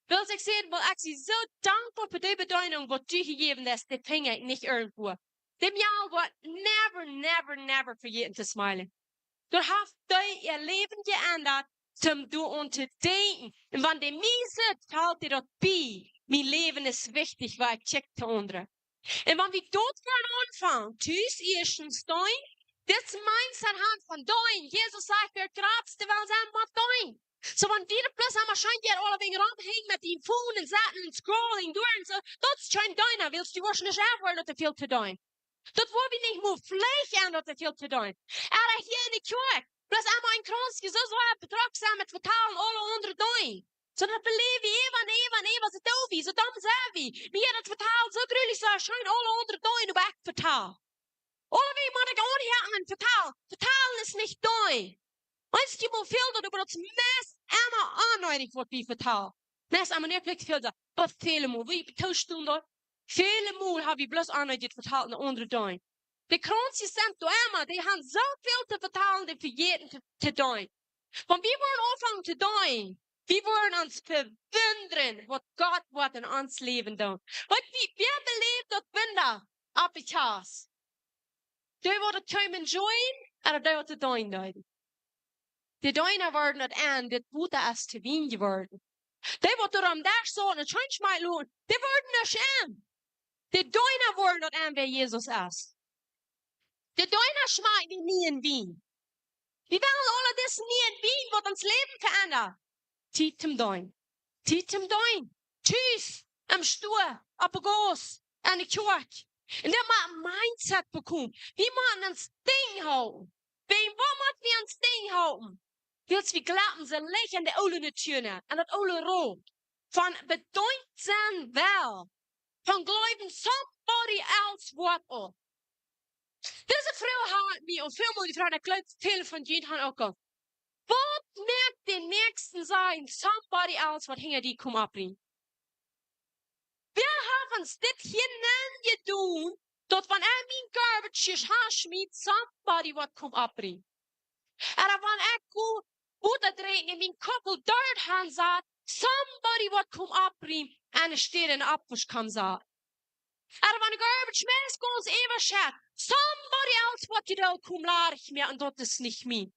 Wiels ekj säd, wiels ekj sie soo dankboa fa dee Bedeenunk, waut du jejäft hast, dee finj ekj nich irjentwua. Däm Joa woa ekj never, never, never vejäten to smilen. Doa haft dee äa Läwen jeendat, toom doaraun to denkjen. Un wan dee mie sitt, felt dee daut bie. Mien Läwen es wichtich, wua ekj kjikj to aundre. Un wan wie doa woaren aunfangen, tus ieeschtens doonen, dit mindset han von doonen. Jesus sajcht, wäa daut jratste well sennen, mott doonen. So, wan dee bloos emma scheen hia aulawäajen romhenjen met dän Phone un sitten un scrolling derch un soo, daut es kjeen Deena, wiels du woascht nich erwoaren, daut du väl to doonen. Daut woa wie nich mol veleicht aun, daut du väl to doonen. Ooda hia enne Kjoakj, bloos emma een Kjranz, soo, soo betrocken sennen met vetalen aule aundre Dinja. Soo daut beläw wie äwa un äwa un äwa, soo doo wie, soo domm sent wie. Wie haben daut vetalen soo grulich, soo scheen aule aundre Dinja, oba ekj vetal. Aulawäajen mott ekj aunhäakjen un vetalen. Vetalen es nich doonen. Eenjemol fält daut, oba daut es meist emma onneedich, waut wie vetalen. Meist emma nich jlikj väl daut. Oba väle Mol, wie tostonen daut. Väle Mol ha wie bloos onneedich vetalt un aundre doonen. De Kjranzes sent doa emma, dee han soo väl to vetalen, dee vejäten to, to doonen. Wan wie woaren aunfangen to doonen, wie woaren ons vewundren, waut Gott woat en ons Läwen doonen. Waut wie, wäa beläft daut Wunda opp de Kjast? Dee waut daut kjeemen enjoyen, ooda dee waut daut doonen deeden? De Deena worden daut en, dit Wota es to Wien jeworden. Dee waut doa aum Desch sauten un scheen schmakjt loten, dee worden nuscht en. De Deena worden daut en, wäa Jesus es. De Deena schmakjt nich nieen Wien. Wie wellen aule disen nieen Wien, waut ons Läwen ve'endat. Tiet toom doonen. Tiet toom doonen. Tus, em Stua, opp de Gauss, enne Kjoakj. Un daut mott een mindset bekomen. Wie motten ons Dinkj hoolen. Wäajen waut mott wie ons Dinkj hoolen? Wiels wie jleewen soo leicht en de oole Natua, en daut oole Rot. Von bedeent sennen well. Von jleewen somebody else woat uk. Dise Froag haud mie aul väl mol jefroacht, ekj jleew, väle von junt han uk aul. Waut moakt dän Näakjsten sennen, somebody else waut hinja die kjemt oppbrinjen? Wäa haft ons dit hia nenjedonen, daut wan ekj mien garbage hia han schmiet, somebody waut kjemt oppbrinjen? Ooda wan ekj go Wota drinkjen un mien Kopp doa han sat, somebody waut kjemt oppbrinjen un enne Städ een Oppwausch kjemt sat. Ooda wan garbage meist gaunz äwaschett, somebody else waut dee doa kjemt ladich moaken, un daut es nich mie.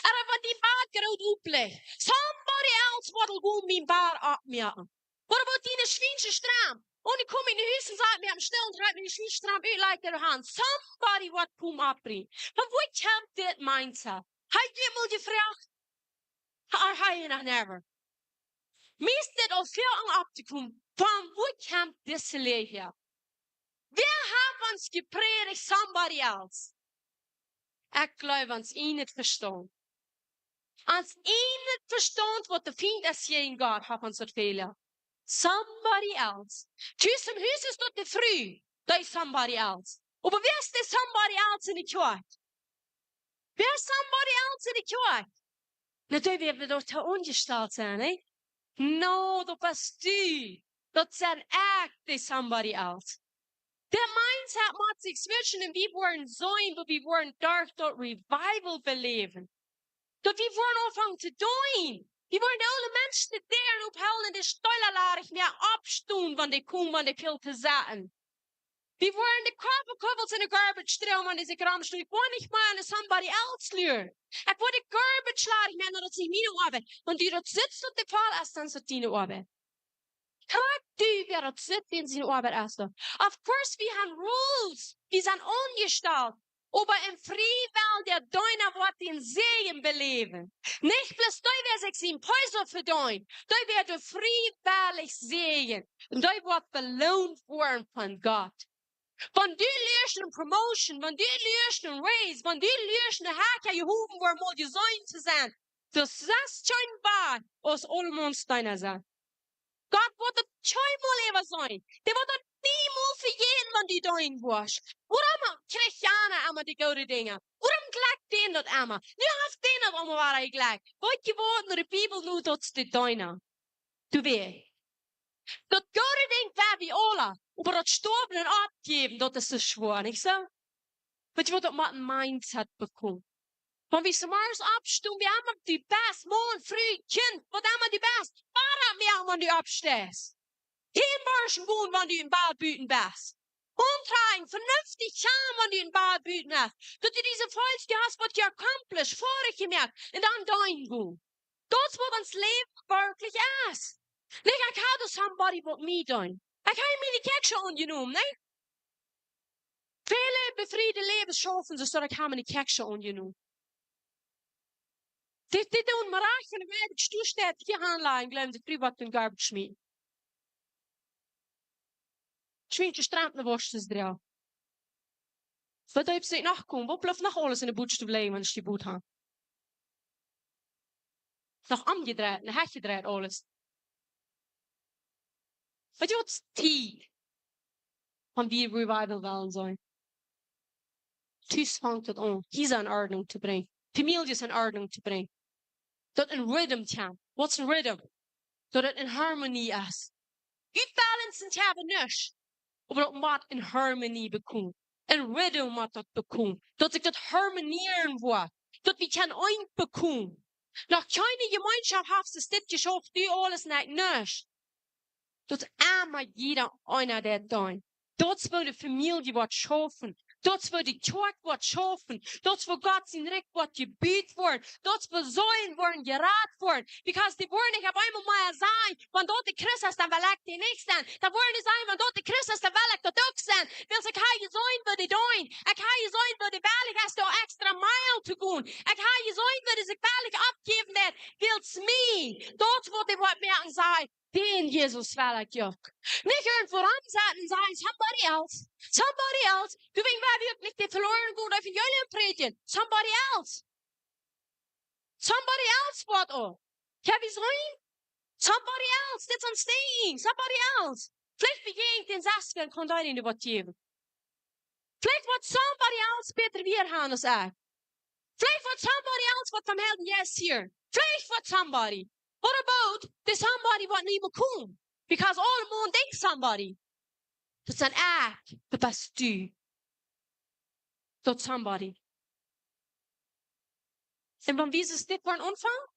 Ooda wan dee Bad groot opplecht, somebody else waut well gonen mien Bad oppmoaken. Ooda wan diene Schwiensch stramp, un ekj kom no Hus un sat mie opp een Stool un dreit miene Schwiensch stramp ut, lajcht doa han. Somebody waut kjemt oppbrinjen. Von wua kjemt dit mindset? Hab jie mol jefroacht? Or hab jie noch never? Mie es dit aul väl lang oppjekomen. Von wua kjemt dise Lia hia? Wäa haft ons jeprädicht somebody else? Ekj jleew ons ieejnet Vestaunt. Ons ieejnet Vestaunt, waut de Fient es jäajen Gott, haft ons daut väl. Somebody else. Tus em Hus es daut de Fru, dee somebody else. Oba wäa es de somebody else enne Kjoakj? Wäa es somebody else enne Kjoakj? Na, dee, wie, wie doa to onjestalt sent, nä? No, daut best du. Daut sie ekj, de somebody else. De mindset mott sikj switchen un wie woaren seenen, daut wie woaren derch daut Revival beläwen. Daut wie woaren aunfangen to doonen. Wie woaren de oole Menschen de Däaren ophoolen un de Stola ladich moaken, oppstonen, wan dee komen, wan dee väl to sajen. Wie woaren de Koffekuvels enne garbage droagen, wan dee sikj romstonen. Ekj woa nich mea aun somebody else luren. Ekj woa de garbage ladich moaken, daut es nich miene Oabeit. Wan du daut sitst, daut de Faul es, dan es daut diene Oabeit. Krakjt du, wäa daut sitt, dän siene Oabeit es daut. Of course, wie han rules. Wie sent aunjestalt. Oba een friewellja Deena woat dän Säajen beläwen. Nich bloos dee, wäa sikj sien Peso vedeent, dee woat doa friewellich säajnen. Un dee woat beloont woaren von Gott. Wan du luascht eene Promotion, wan du luascht eene Raise, wan du luascht ne Hecha jehowen woaren, mol jeseenen to sennen, du sest kjeen bäta aus aule Menschen deena sennen. Gott woat daut kjeenmol äwaseenen. Dee woat daut niemols vejäten, wan du deenen woascht. Wuarom kjricht jana emma de goode Dinja? Wuarom jlekjt dän daut emma? Nu haft dän daut emma wada jejlekjt. Weetst du waut, no de Bibel nu, daut es de Deena. Du weetst. Daut goode Dinkj woa wie aula, oba daut stoawen un oppjäwen, daut es soo schwoa, nich soo? Weetst du waut, daut mott een Mindset bekomen. Wan wie zemorjes oppstonen, wie haben de best, Maun, Fru, Kjint, waut emma de best, woa wie moaken, wan du oppsteist. Kjeen Bausch gonen, wan du em Bad buten best. Auntrajen, vernünftich gonen, wan du em Bad buten best. Daut du dise Feels, du hast waut jeaccomplished, foadich jemoakt, un dan deenen gonen. Daut es waut ons Läwen werkjlich es. Nich, ekj hab doa somebody waut mie deent. Ekj hab miene Kjäakjsche aunjenomen, nä? Väle befriede Läwes schaufen, soo daut ekj hab miene Kjäakjsche aunjenomen. Dit, dit doonen Marach von de Welt, ekj stoa steit hia aunlajen, jleewen see, Fru, waut een garbage schmieten. Schmieten, stramt ne Worscht es drea. Waut dee sikj noch komen? Waut blift noch aules enne Butstow lijen, wan see jebut haben? Noch omjedreit, ne Hecht jedreit, aules. Weetst du waut, Tiet, wan wie Revival wellen seenen? Tus fangt daut aun, Hus en Ordnunk to brinjen, Famieljes en Ordnunk to brinjen. Daut een Rhythm kjemt. Waut es een Rhythm? Daut et en Harmonie es. Utbalancen haben nuscht. Oba daut mott en Harmonie bekomen. En Rhythm mott daut bekomen. Daut sikj daut harmonieren woat. Daut wie kjennen eent bekomen. Noch kjeene Jemeenschoft haft soo dit jeschauft, du aules un ekj nuscht. Daut emma jieda eena daut deent. Daut es woo de Famielje woat schaufen. Daut es woo de Kjoakj woat schaufen. Daut es woo Gott sien Rikj woat jebut woaren. Daut es woo Seelen woaren jerat woaren. Because dee woaren nich opp eemol mea sajen, wan daut de Christ es, dan well ekj dee nich sennen. Dan woaren dee sajen, wan daut de Christ es, dan well ekj daut uk sennen. Wiels ekj hab jeseenen woo dee deenen. Ekj hab jeseenen woo dee wellich es, de extra mile to gonen. Ekj hab jeseenen woo dee sikj wellich oppjäwen deit. Wiels mie. Daut es waut dee woat moaken sajen. Dän Jesus well ekj uk. Nich irjentwua rom setten un sajen, somebody else. Somebody else. Du, wan wie uk nich de veloarne goode Evangelium prädjen. Somebody else. Somebody else woat uk. Have you seen? Somebody else. That's what I'm saying. Somebody else. Veleicht bejäajent dän sas, wan kaun doa een waut jäwen. Veleicht woat somebody else bäta wia han aus ekj. Veleicht woat somebody else waut vom Heiljen Jeist hieren. Veleicht woat somebody. What about the somebody waut nich mea kjemt? Because aule Maun denkjt somebody. Daut sie ekj, daut best du. Daut somebody. Un wan wie dit woaren aunfangen,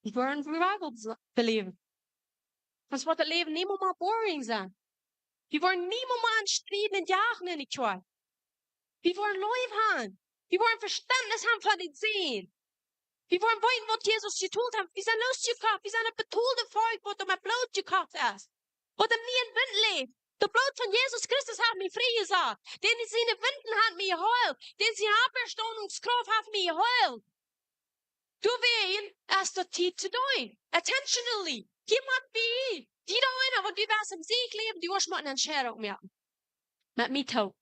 wie woaren Revival be-, beläwen. Dan woat daut Läwen niemols mea boring sennen. Wie woaren niemols mea aun strieden un jagen enne Kjoakj. Wie woaren Leew haben. Wie woaren Vestentnis haben von dän Sän. Wie woaren weeten, waut Jesus jedonen haft. Wie sent losjekoft. Wie sent daut betolde Volkj, waut doa met Bloot jekoft es. Waut em nieen Wint läft. Daut Bloot von Jesus Christus haft mie friejesat. Dän siene Wunden haben mie jeheelt. Dän siene Oppstonunk Krauft haft mie jeheelt. Doawäajen es daut Tiet to deenen. Intentionally. Hia mott bie. Jieda eena, wan du west em Sieg läwen, du woascht motten ne Entscheidunk moaken. Met mie toop.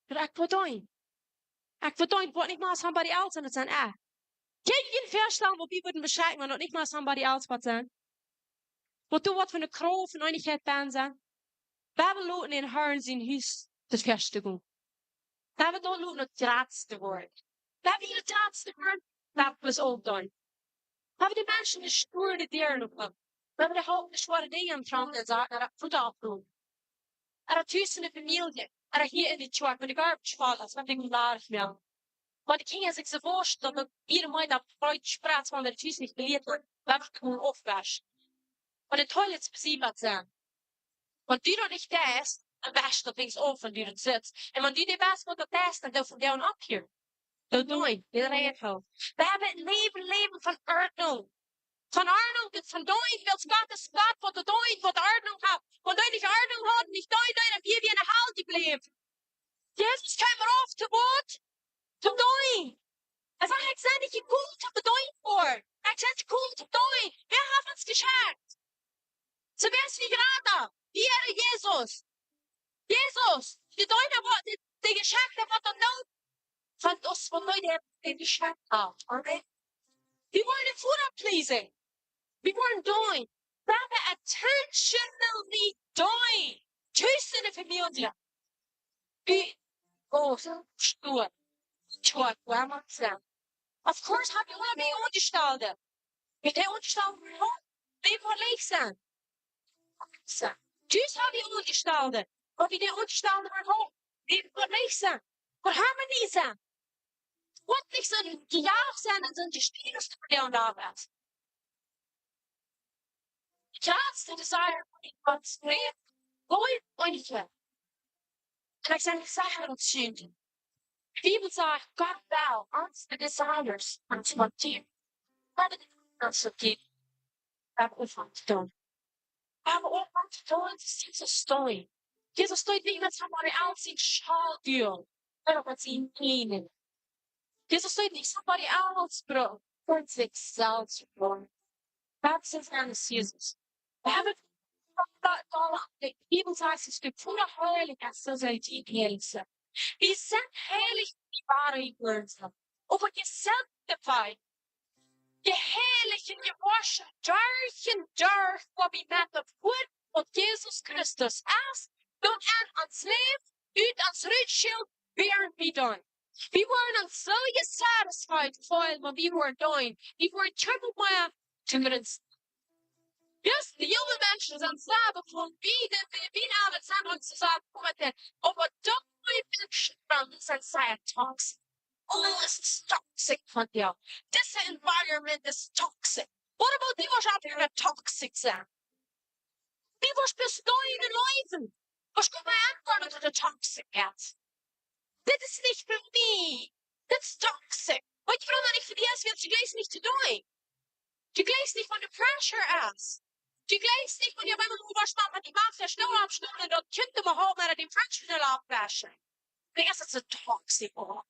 Daut ekj woa deenen. Ekj woa deenen, woat nich mea somebody else, un daut sie ekj. Kjenn jie junt väastalen, waut wie wudden beschekjen, wan daut nich mea somebody else woat sennen? Waut doa woat fa ne Krauft un Eenichkjeit bie sennen? Wie wellen loten dän Herrn sien Hus daut ieeschte gonen. Wie wellen doa loten daut jratste woaren. Wie wellen daut jratste woaren, daut wie aules aundeenen. Wie wellen de Menschen de Stua de Däaren opmoaken. Wie wellen de Haupt de schwoare Dinja auntragen un sajen, na, daut Futa aufloten. Ooda tus enne Famielje, ooda hia enne Kjoakj, wan de garbage voll es, wan wie daut ladich moaken. Wan de Kjinja sikj soo wauschen, daut wie daut Meed opp Freid spretsen, wan daut tus nich jelieet woat, wan wie daut kjennen aufwauschen. Wan de Toilets besieebat sent. Wan du daut nich deist, dan wauscht daut Dinkj auf, wan du daut sitst. Un wan du de best, waut daut deist, dan doo von doa aun opp hia. Daut doo ekj, de Räajel. Wie haben een Läwen, Läwen von Ordnunk. Von Ordnunk, daut von doa, wiels Gott es Gott, waut doa doa, waut Ordnunk haft. Wan doa nich Ordnunk haud, nich doa, dan wia wie enne Hal jebläwen. Jesus kjeem rauf to waut? Toom deenen. Hee säd: "Ekj sie nich jekomen toom bedeent woaren. Ekj sie jekomen toom deenen." Wäa haft ons jeschekjt? Soo, wäa es de Rada? Wie es Jesus? Jesus, de Deena, waut de, de Jeschekjta, waut doa Noot haft, aus waut doa de, de Jeschekjta. Amen. Wie wellen de Voda pleasen. Wie wellen deenen. Wie wellen intentionally deenen. Tjus enne Famielje. Wie, oh, soo stua. Tja, woa mott sennen? Of course, hab wie aula Aunjestalde. Wie de Aunjestalde, oh, wie woaren leew sennen. Tjus hab wie Aunjestalde. Oba wie de Aunjestalde, oh, wie woaren leew sennen. Woa wie nich sennen. Woat nich soo jejacht sennen un soo jespiegelt to woaren. Jratste desire von Gott es Leew, Leew un Jeschenkj. Un ekj sie nich secha, daut es Sind. De Bibel sajcht, Gott well ons de desires transportieren. Gott well ons vejewen. Daut es waut wie doonen. Oba uk waut wie doonen, es Jesus deenen. Jesus deed nich met somebody else sien Schult dealen, oba met sien ieejnen. Jesus deed nich somebody else brucken, fa sikj selfst brucken. Daut es Jesus. Wie haben, de Bibel sajcht, es de Voda heilich, es soo saul dien Heil sennen. Wie sent heilich, wie woaren jehuarsaum. Oba jesanctified, jeheilicht un jewoschen, derch un derch, woa wie met daut Wuat, waut Jesus Christus es, dan en ons Läwen, ut ons rutschelt, wäarent wie doonen. Wie woaren ons soo jesatisfied feelen, wan wie woaren doonen. Wie woaren kjeene mea toom Grinsen. Yes, de junge Menschen sent selfst von wie de, de, wie de Oabeit sent, un see sajen, "Komm met dit." Oba daut wie Menschen doonen, sent sea toxic. Oh, es es toxic von die. Dise environment es toxic. What about die, waut opp äa toxic sent? Die, waut best du en de Läwen? Waut kjemt mie aun, daut et toxic es? Dit es nich fa mie. Dit es toxic. Weetst du, wuarom daut nich fa die es? Wiels du jleichst nich to doonen. Du jleichst nich, wan de pressure es. Du jleichst nich, wan du bie mie waut machst, met die Macht der Schnauze aufschnauzen un daut Kjint em Hoat met dän French schnell aufwaschen. Daut es soo toxic, oh.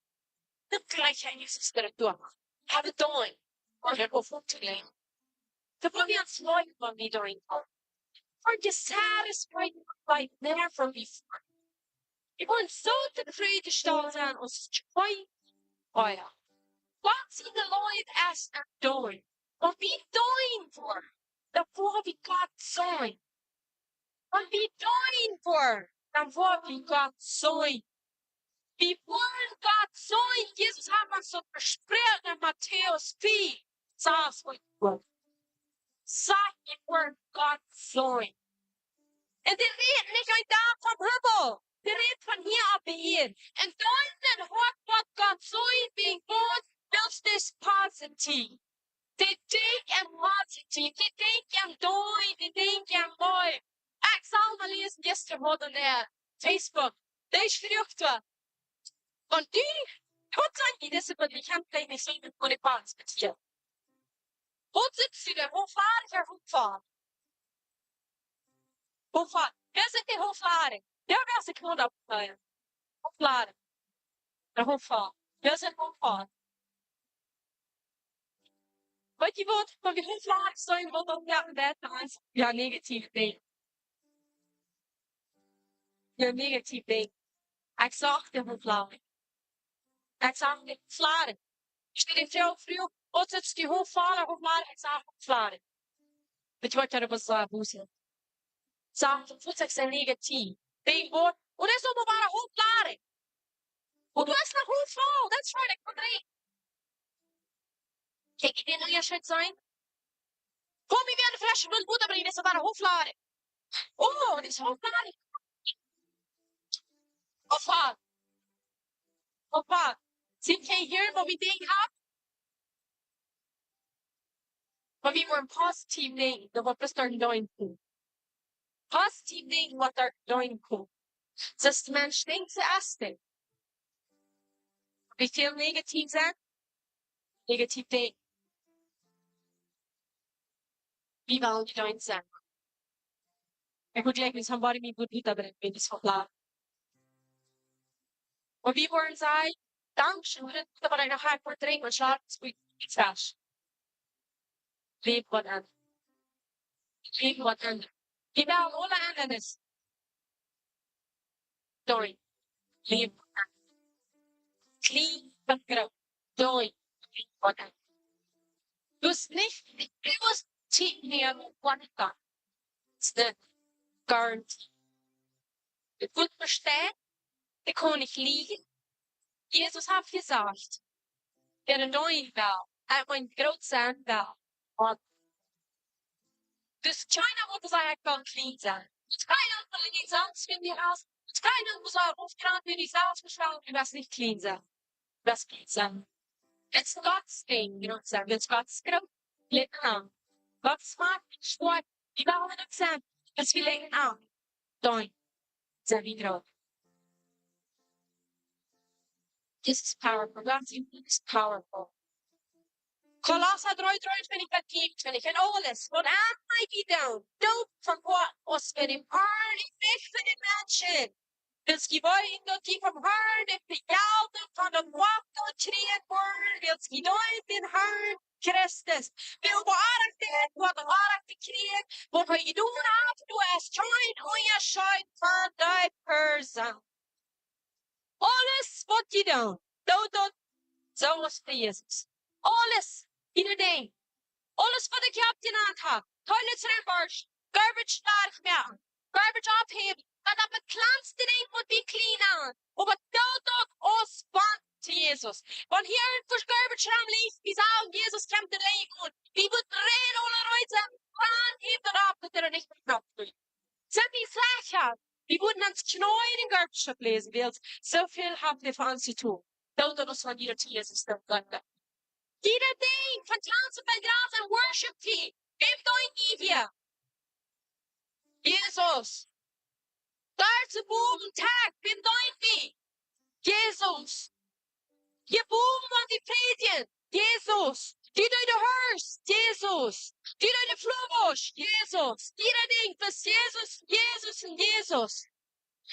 Daut jlikj ekj nich, soo es daut doch. Hab et doonen. Om daut opp to legen. Daut woat wie ons leew, wan wie doonen. Woa wie satisfied, like never before. Wie woaren soo tofräd jestalt sennen aus twee Eier. Gott siene Leew es em Doonen. Wan wie doonen woaren, dan woa wie Gott seenen. Wan wie doonen woaren, dan woa wie Gott seenen. Wie woaren Gott seenen. Jesus haft ons daut vesproaken en Matäus fief. Saj, wie woaren. Saj, wie woaren Gott seenen. Un dee rät nich een Dach vom Himmel. Dee rät von hia opp de Ieed. Un dan, dan hoat waut Gott seenen, wie Gott well, es positiv. Dee denkjt aun positiv, dee denkjt aun doonen, dee denkjt aun leew. Ekj sach mol eent jistren waut opp Facebook. Dee schrift doa. Un dee, waut sent dee, dise Dinja, ekj kaun veleicht nich sajen, waut ekj wea met hia. Waut sitt du doa? Hochflarig, hochflarig. Hochflarig. Wäa sitt hia hochflarig? Jo, wäa sitt hia hochflarig? Hochflarig. Jo, hochflarig. Wäa sitt hochflarig? Weetst du waut? Wan wie hochflarig sent, waut dan, jo, daut es, jo, negativ denkjen. Jo, negativ denkjen. Ekj sach dee hochflarig. Ekj sach dee hochflarig. Ekj stal de Fru, Fru, waut sitt hia hochflarig, hochflarig? Ekj sach hochflarig. Weetst du waut, jo, daut wia soo, woo see. Sach, daut feelt sikj sea negativ. Dee woat, un daut es oba wada hochflarig. Un du best noch hochflarig, daut es waut ekj bedream. Kjikj, ekj doo nu je shit seenen. Komm, wie woaren fresche Wota brinjen, daut es wada hochflarig. Oh, daut es hochflarig. Hochflarig. Hochflarig. Sent jie hia, waut wie denkjen haben? Oba wie motten positiv denkjen, daut waut bloos doa en doonen kjemt. Positiv denkjen, waut doa en doonen kjemt. Daut de Mensch denkjt, soo es et. Wie väl negativ sent, negativ denkjen. Wie wellen dee doonen sennen? Ekj mott jlikj, wan somebody mie goot ut, oba ekj sie nich soo kjloa. Oba wie woaren sajen: Dankscheen, wie woaren noch een Poat drinkjen un schlapen, es goot, es fresch. Läwen woat endren. Läwen woat endren. Wie woaren aule endren. Doa. Läwen woat endren. Kjlien un groot. Doa. Läwen woat endren. Du hast nich, du hast Tiet mea, waut du kaust. Daut es de Garantie. Daut woat bestennen, daut kaun nich lieejen. Jesus haft jesajcht: Wäa doa enn well, ekj meen, groot sennen well. Un dus kjeena woat sajen: Ekj well kjlien sennen. Daut kjeena woat sajen, soo aus du hast. Daut kjeena woat sajen: Oba kjlien, du best selfst jeschaufen, du best nich kjlien sennen. Du best kjlien sennen. Daut es Gott sien Dinkj, groot sennen. Daut es Gott sien Dinkj, groot. Läwen aun. Gott es Macht, Stoakj, wie wellen daut sennen. Daut wie läwen aun. Doa sent wie groot. This is powerful. Gott sien Wuat es powerful. Kolossa dree, dree un twintich bat fief un twintich. En aules, waut emma jie doonen, doonen von Hoaten aus fa dän Harn un nich fa de Menschen. Wiels jie weeten, daut jie vom Harn de Vejältunk von daut Woakjel kjrieen woaren, wiels jie deenen dän Harn Christus. Wäa oba Onrajcht deit, woat Onrajcht kjrieen. Waut hee jedonen haft, doa es kjeen Unjascheet von de Persoon. Aules waut jie doonen, doot daut soo aus fa Jesus. Aules, jieda Dinkj. Aules waut ekj hab jenant hab. Toilets reinwauschen, garbage kjlien moaken, garbage oppheewen. Daut es daut kjlanste Dinkj waut wie kjlienen. Oba doot daut aus fa Jesus. Wan hia een Poat garbage rom licht, wie sajen: Jesus, kjemt doa nenn. Wie woaren reed aule reed sennen, dan hieet daut opp, daut dee nich mea kjnappt woat. Sent wie secha, wie wudden ons Kjnees en garbage oppläsen, wiels soo väl haft hee fa ons jedonen. Doot daut aus wan jie daut Jesus doonen. Jieda Dinkj, von Tanzen bat Danzen, Worship Team, wäm deenen wie hia? Jesus. Doa soo bowen, Tag, wäm deenen wie? Jesus. Hia bowen, wan wie prädjen, Jesus. Dee, dee doa horcht, Jesus. Dee, dee de Flua woscht, Jesus. Jieda Dinkj, bloos Jesus, Jesus un Jesus.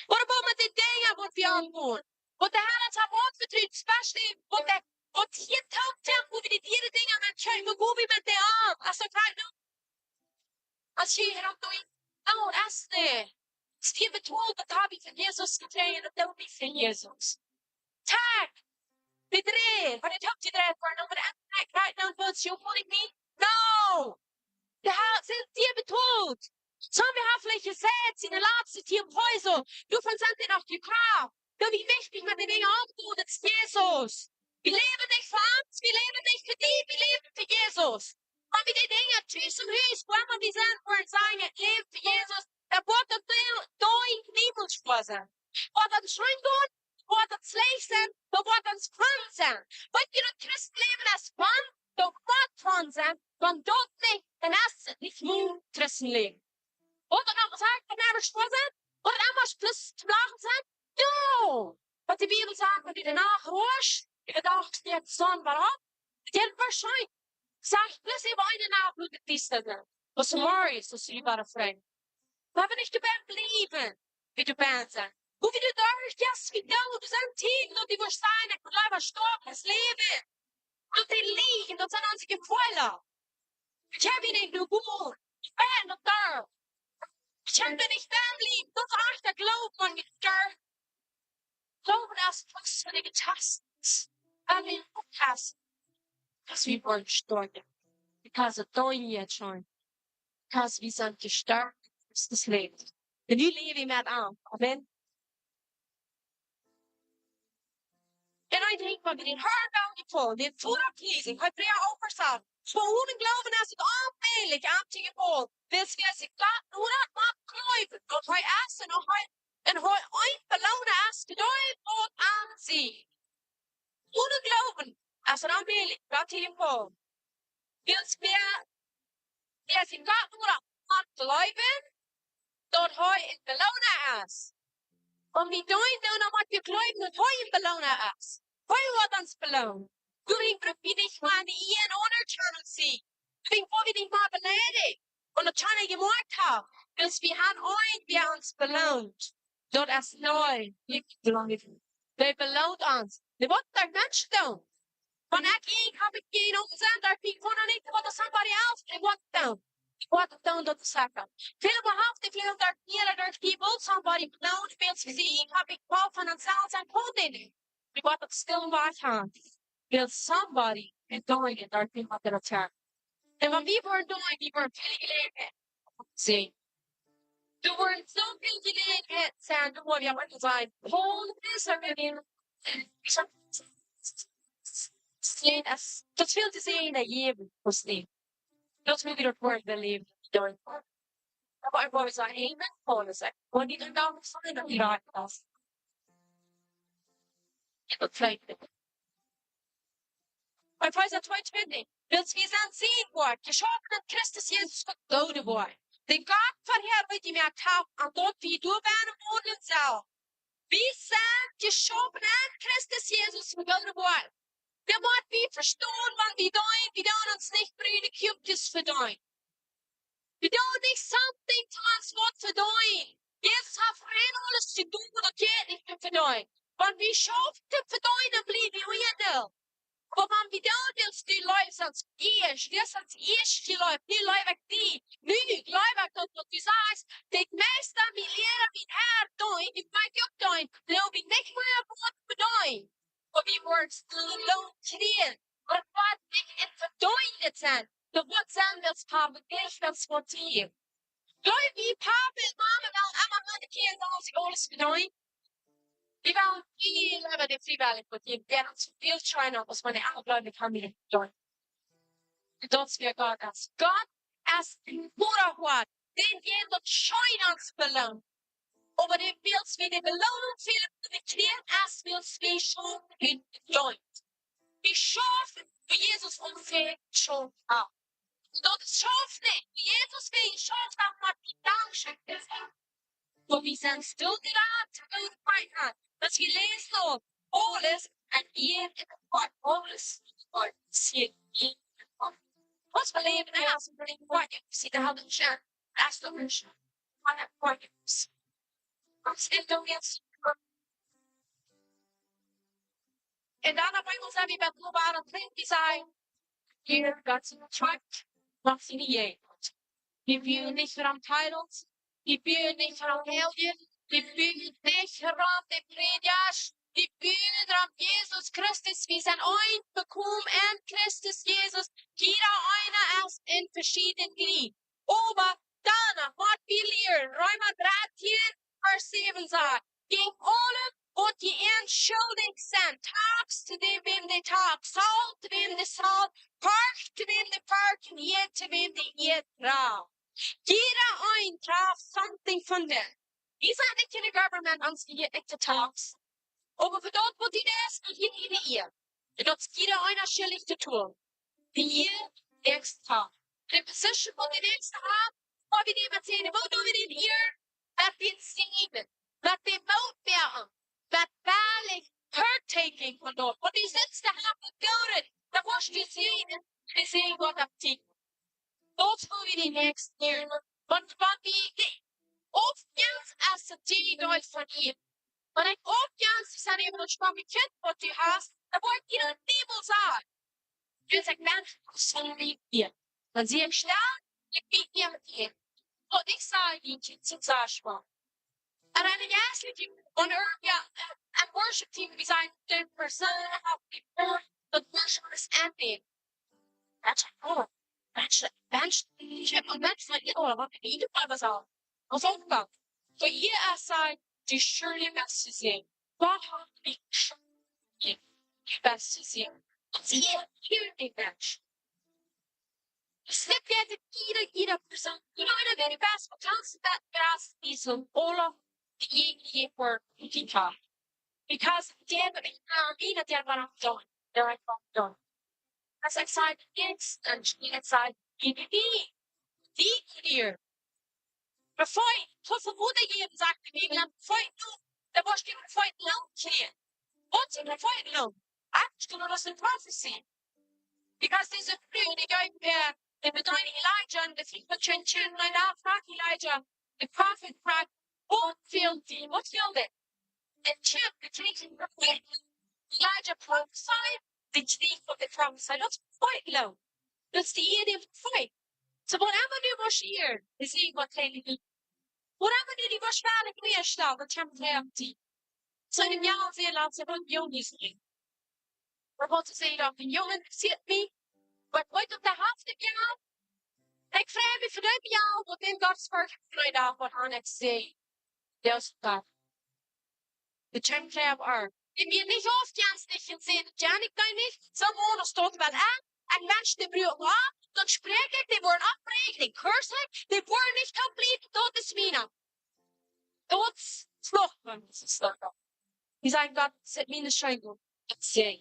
Waut oba met de Dinja waut wie aungonen? Waut de Har ons haft aunvetrut, especially waut de, waut hia toop, toop, woo wie de diere Dinja met Kjoakj, woo wie met de Oamen, aus daut krakjt nu, aus jie hia opp doonen, oh, daut es de, es hia betolt, daut hab ekj von Jesus jekjräajen, daut doo ekj fa Jesus. Tag, de dree, wan ekj hab de dree fa, dan woat ekj krakjt nu, woat je, woat ekj nich, no. Dee ha-, sent dee betolt. Soo, wie haben veleicht jesajcht, en de latste Tiet, hee soo, doavon sent dee noch jekoft. Daut wie wichtich met de Dinja omgonen, daut es Jesus. Wie läwen nich fa ons, wie läwen nich fa die, wie läwen fa Jesus. Wan wie de Dinja tus em Hus, wan wie sent, woaren sajen, ekj läw fa Jesus, dan woat daut Deel, Deel niemols schwoa sennen. Woat daut scheen gonen, woat daut schlajcht sennen, dan woat daut fun sennen. Weetst du, daut Christenläwen es fun, daut woat fun sennen, wan daut nich, dan es et nich mien Christenläwen. Woat daut noch sajen, daut emma schwoa sennen? Woat daut emma bloos to lachen sennen? No! Waut de Bibel sajcht, wan du de Nacht horchst, de Dach steit Sonn woat opp, dan woarschienlich, sajcht, bloos äwa eene Nacht woat et diesta sennen. Waut es morjes, daut es äwa de Fräd. Oba wan ekj doabie bliew, wie du best. Woo wie du derchjeist, wie du, doa sent Tieden, daut du woascht sajen, ekj bleiw stoakj, daut Läwen. Daut de Lieden, daut sent onse Jefeelen. Ekj hab hia nich jenuach Moot. Ekj sie nich doa. Ekj sie nich doa bliewen. Daut es echta Gloowen, wan wie doa Gloowen es bloos fa de Getastnis. Wan wie oppaussen, daut wie woaren stoakj. Because of doing it, John. Because wie sent jestorwen, es daut Läwen. Un nu läw wie met am. Amen. Un ekj denkj, wan wie dän Harn wellen jefaulen, dän Voda priesen, Hebräa aacht Varsch sajen. Oba onen Gloowen es et onmäajlich, am to jefaulen. Wiels wäa sikj Gott nodeit, mott jleewen, daut hee es un hee, un hee een Beloona es, dee waut am sieekjen. Onen Gloowen es et onmäajlich, Gott to jefaulen. Wiels wäa, wäa sikj Gott nodeit, mott jleewen, daut hee een Beloona es. Un wie doonen, doonen, waut wie jleewen, daut hee een Beloona es. Hee woat ons beloonen. Doawäajen bruck wie nich mea aun de Iea un Anerkjanunk sieekjen. Doawäajen woa wie nich mea beleidicht. Un daut kjeena jemoakt haft, wiels wie haben eent, wäa ons beloont. Daut es neu, nich jleewen. Dee beloont ons. Dee woat daut Menschen doonen. Wan ekj, ekj hab ekj kjeen Omsent, daut ekj kaun nich, waut somebody else, dee woat doonen. Dee woat doonen daut es lecker. Väl Mol haft dee väl daut jie daut dee woat somebody beloont, wiels see, ekj hab ekj Paul von onsself sennen konnten. Dee woat daut stell wajch haben. Wiels somebody is doing it, daut dee haft daut. Un wan wie woaren doonen, wie woaren väl Jeläajenheit seenen. Doa woaren soo väl Jeläajenheit sennen, doa woa wie opp eemol sajen, Paul es er wia. Daut es väl to seenen, daut Läwen, vestonen. Daut es woo wie daut Wuat beläwen, doa. Oba ekj wull sajen, Amen, Paul es er. Wan dee dan doa sennen, daut dee rajcht es. Daut felt mie. Bie Efeesa twee twintich, wiels wie sent sien Woakj, jeschaufen en Christus Jesus fa goode Woakj, dee Gott verhäa utjemoakt haft, aun daut wie doabennen wonen sellen. Wie sent jeschaufen en Christus Jesus fa goode Woakj. Daut mott wie vestonen, wan wie doonen, wie doonen ons nich brune Kjubkjes vedeenen. Wie doonen nich something toom ons waut vedeenen. Jesus haft rein aules jedonen, daut jeit nich to vedeenen. Wan wie schaufen to vedeenen, dan bliew wie unja. Oba wan wie doonen, wiels du leefst ons ieescht, du hast ons ieescht jeleeft, nu leew ekj die. Nu jleew ekj daut, waut du sajchst, dit meist aun mien Liera, mien Herr, doonen, ekj mott uk doonen. Jleew ekj nich mea waut vedeenen. Oba wie woaren Loon kjrieen. Oba waut nich en vedeenen sennen. Daut woat sennen, daut Papa nich daut waut hia. Jleew wie, Papa un Mama wellen emma aun de Kjinja sajen, daut see aules vedeenen. Dee wellen väl leewa de friewellich waut jäwen, dee sent väl scheena aus wan dee aule Gloowen haben, dee vedeenen. Daut es wäa Gott es. Gott es een gooda Hoad, dän wie daut scheen ons beloont. Oba dee, wiels wie de Beloonunk fälen, dee kjrieen es, wiels wie schaufen un doonen. Wie schaufen, woo Jesus ons säd, schauft aun. Daut es schaufen nich. Woo Jesus säd, schauft aun, waut wie dankscheen es. Oba wie sent stell jerat un fein aun. Daut wie läsen aul, aules en ieescht Wort, aules en ieescht Wort. Waut wie läwen, jo, soo wie Wort, jo, see, doa haud ekj scheen. Ast du nich. Von de Wort. Waut es dit dan nu? Un dan opp eemol sent wie bie globale Dinja, dee sajen, hia, daut es een Truck, waut sie nich jeit. Wie buen nich rom Titles, wie buen nich rom Heljen, wie buen nich rom de Prädjasch, wie buen rom Jesus Christus, wie sent eent bekomen en Christus Jesus, jieda eena es en veschiedne Jlieda. Oba dan, waut wie lieren, Reema dartieen, Varsch säwen sajcht, jäajen aulem, waut jie ent schuldich sent, Tax to däm, wäm dee Tax, Solt to wäm dee Solt, Porch to wäm dee Porch, un Ieed to wäm dee Ieed, Raunt. Jieda eena haft something von däm. Wie sent nich en de government, ons jeit nich de Tax. Oba fa daut, waut du deist, jeit die de Ieed. Un daut es jieda eena schuldich to doonen. De Ieed, näakjsten Dach. De position, waut de näakjsten haben, waut wie dee met sennen, woo doo wie dee hia? Met dän Säajen, met dän Moot moaken, met werkjlich caretaking von daut. Waut du sitst, doa haben Goodet, dan woascht du seenen, de Säajen woat opp die. Daut es woo wie de näakjsten Dach. Wan, wan wie, oft jeft et de Deel von die. Wan ekj oft jeft, es daut eemol een Schwammi Kjint, waut du hast, dan woat die daut niemols sajen. Wiels ekj Menschen soo leef hia. Dan sie ekj stell, ekj bie hia met die. Waut ekj saj, dee Kjint sent soo schwak. Un dan jeist ekj, un, jo, en worship team, wie sent de Persoon, daut worship es endlich. Menschen, oh, Menschen, Menschen, ekj hab Menschen von hia, oh, waut ekj hia oba saj. Aus Aufgabe. Fa hia es sien, dee scheen best to seenen. Gott haft die scheen best to seenen. Aus hia, hia de Mensch. Es nich daut jieda, jieda Persoon, jieda, wäa de best bekauntste, best, best, dee sent aule, dee, dee, dee, dee, dee, because dee, dee, dee, dee, dee, dee, dee, As ekj saj, it's, and ekj saj, die, die, die, die, die, before, before, before de Bibel sajcht, de Bibel, before du, dan woascht du before du kjrieen. Waut es before du? Actually, daut es een prophecy. Because dise Fru, dee jeef, äh, dee bedeend Elijah, un de Fru von Chin Chin, un dan fruach Elijah, de Prophet fruach, waut fält die? Waut fält die? En Tjemp, de Kjrich, Elijah prophesied, de Kjrich von de prophesied. Daut es Profeeten, Leute. Daut es de Iea von Profeeten. Soo, waut emma du woascht hieren, es irjentwaut hee nich. Waut emma du die woascht schwoa kjrieen, daut kjemt trigj opp die. Soo, de Jung säd latst, waut jung es nich. Oba waut see daut, de Jung interesieet mie. Oba ekj weet daut dee haft de Jung. Ekj frei mie fa dän Jung, waut dän Gott es fa Freid, waut aun ekj see. Dee es Gott. De Jung frei opp ar. Dee mie nich aufjämst nich un säd, daut Jung ekj dee nich, soo mol aus daut well, ä? Ekj wensch dee Brüa opp, dan spräakj ekj, dee woaren oppbräakjen, dee curse ekj, dee woaren nich complete, daut es miene. Daut es noch, wan es daut noch. Dee sajen, Gott, es miene Scheinung. Ekj see.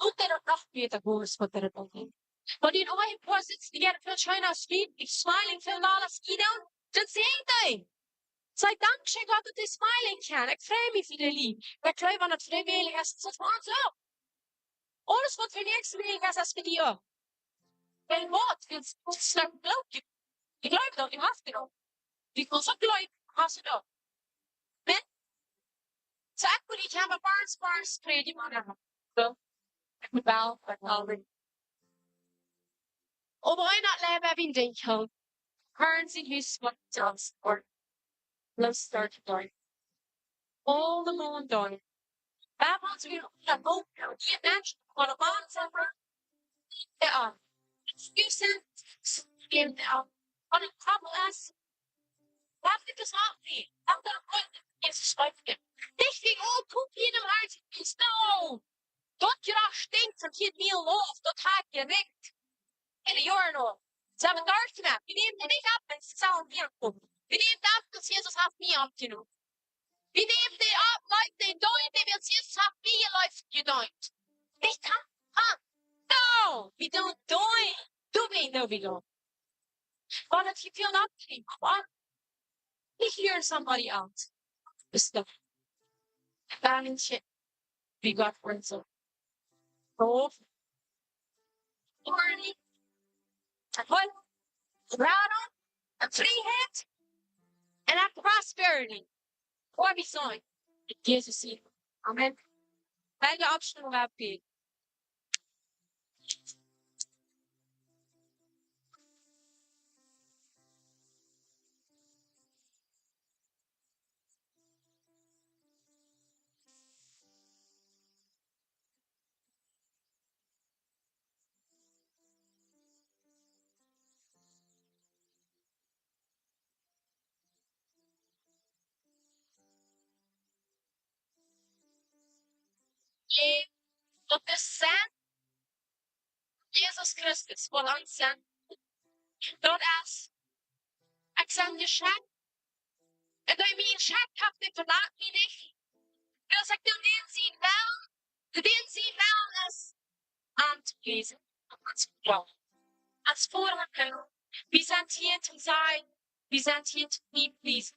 Oba daut noch bäta, woo es, waut daut noch nich. Wan dee en Ehepoa sitt, dee jeit väl scheena aus wie, ekj smile väl mea aus wie dan, dan säd dee. Saj, dankscheen, Gott, daut ekj smile kaun. Ekj frei mie fa dee Lied. Ekj jleew, wan daut friewellich es, es daut fa ons uk. Aules, waut fa näakjsten es, es fa die uk. Wiels waut? Wiels, waut es daut, jleew ekj? Ekj jleew daut, ekj hab daut. Wie kaust uk jleewen, hast du daut? Amen. Soo, ekj well, ekj hab een poa, poa Prädja, oba ekj mott wel, ekj well nich. Oba eena läft, wie denkjen, Herr, sien Hus woat jehaust woaren. Let's start going. All the more done. Babylon's been on the boat, and the attention on a bond suffer. They are. You send them out on a trouble us. Have it us out me. I'm gonna put Jesus like him. This thing all cook in the heart is no. Daut Jrod stinkjt von hia mea Loft, daut haft jerekjt. En de Joaren aul. See haben doa knapp. Wie nämen dee nich opp, wan see sellen wieda komen. Wie nämen opp, daut Jesus haft mie oppjenomen. Wie nämen dee opp, like dee doing, dee, wiels Jesus haft mie jeläft jedoont. Nich han, han. No, we don't doing. Do we know we don't. Wan daut jefeel nich kjrieen, come on. Nich hear somebody else. Is daut. Wan nich, we got friends of. Love. Authority. Erfolg. Freid. En Frieheit. En en prosperity. Wua wie sent. En Jesus sien. Amen. Well wie oppstonen, woa wie bäden. Daut es sent, Jesus Christus, waut ons sent. Daut es, ekj sie jeschekjt. Un dee mie jeschekjt haft, dee velat mie nich. Wiels ekj doo dän sien Wellen, dän sien Wellen es aun to läsen. Ons Voda. Ons Voda, wie sent hia to sennen, wie sent hia to die priesen.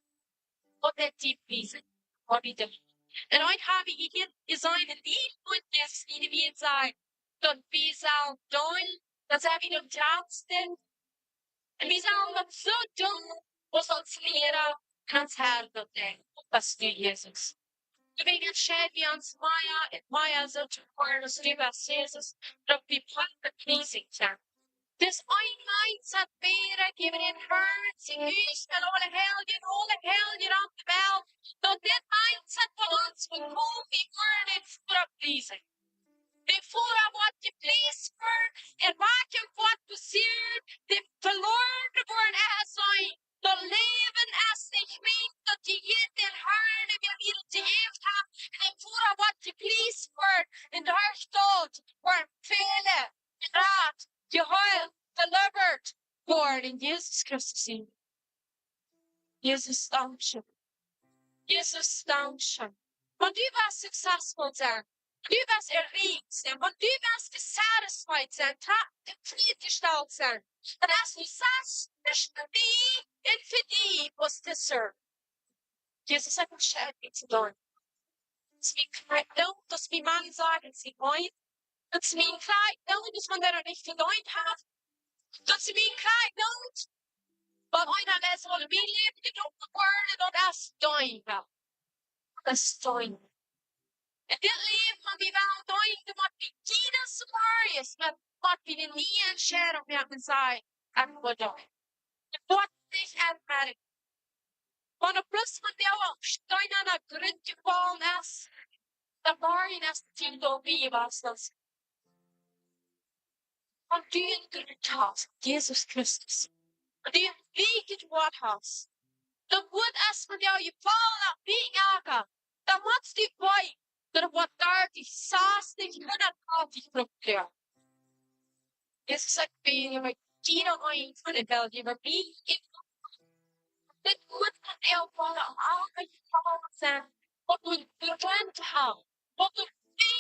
Waut dee die priesen, waut wie doonen. Un hia hab wie hia jeseenen, dee woat Jesus, dee woat sajen, daut wie sellen doonen, daut sent wie daut jratste. Un wie sellen daut soo doonen, aus ons Liera un ons Herr daut deed. Daut best du, Jesus. Doawäajen entscheid wie ons mea un mea soo to woaren aus du best, Jesus, daut wie public pleasing sent. Dis een mindset wieren, jäwen dän Herrn sien Hus un aule Heilje, aule Heilje aun de Welt, daut dit mindset von ons bekomen, wie woaren dän Voda pleasen. Dän Voda woat jepleased woaren, un waut woat passieet, dee veloarne woaren es een. Daut Läwen es nich mie, daut jie jeit dän Herrn, dee mie daut jejäft haft, un dän Voda woat jepleased woaren, un doa stolt woaren väle jerat, jeheelt, delivered woaren en Jesus Christus sien. Jesus, dankscheen. Jesus, dankscheen. Wan du west successful sennen, du west erreicht sennen, wan du west satisfied sennen, ta-, tofrädjestalt sennen, dan es du sest nich fa die un fa die waut to serve. Jesus, ekj entscheid mie to doonen. Daut es mie krakjt, daut es mie, Mana sajen, daut es mie een. Daut es mie krakjt, daut es, wan dee daut nich jedonen haft. Daut es mie krakjt, daut, wan eena es, waut mie läft, dee daut woat woaren, daut es doonen. Daut es Deenen. En dit Läwen, wan wie wellen deenen, dan mott wie jiedes Morjes, met, mott wie ne niee Entscheidunk moaken, sajen: Ekj well deenen. Daut woat nich enjäwen. Wan bloos von de Oagen Steena aun de Grunt jefollen es, dan woat daut nich soo bie waut daut es. Wan du een Grunt hast, Jesus Christus, wan du een Wajch jewoat hast, daut woat es von de Oagen jefollen, opp dien Acka, dan motst du bie, daut woat dartich, sastich, hundatachentich Frucht brinjen. Jesus sajcht: Bie mie, jie noch een von de Welt, äwa mie, dit woat von de Oagen aunjefollen sennen, waut du jewoat hast, waut du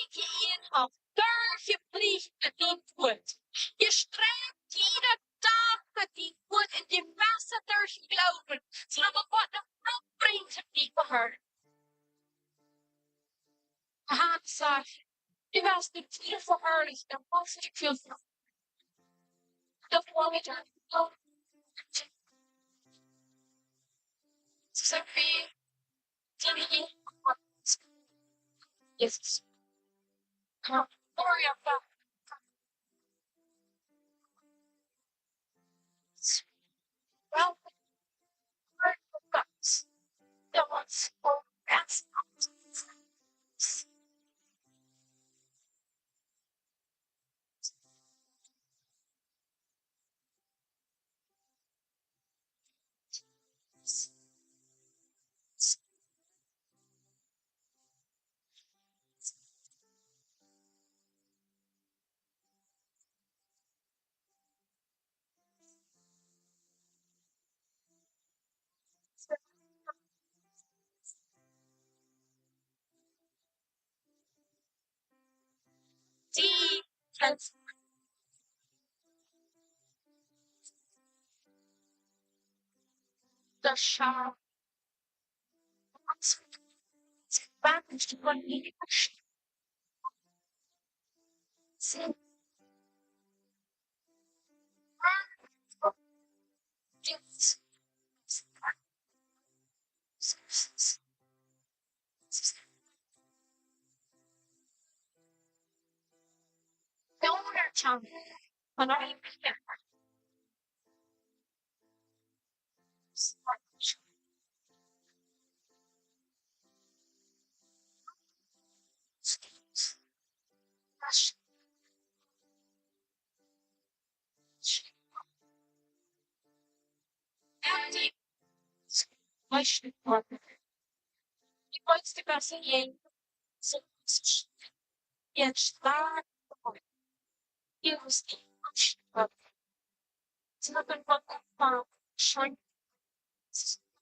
jewoat hast, derchjebroaken met dien Wuat. Jie sträwen jieda Dach met dien Wuat un jie wassen derch Gloowen, sonda waut ne Frucht brinjt, dee jie veheeren. Aha, saj, du hast de Tiet veharlicht, dan woascht du väl Frucht. Daut woat nich aunkomen. Soo aus wie, soo aus wie, Jesus. Come on, glory of God. Well, glory of God. That was so fast. Die kannst das schaffen. Spanisch von Englisch.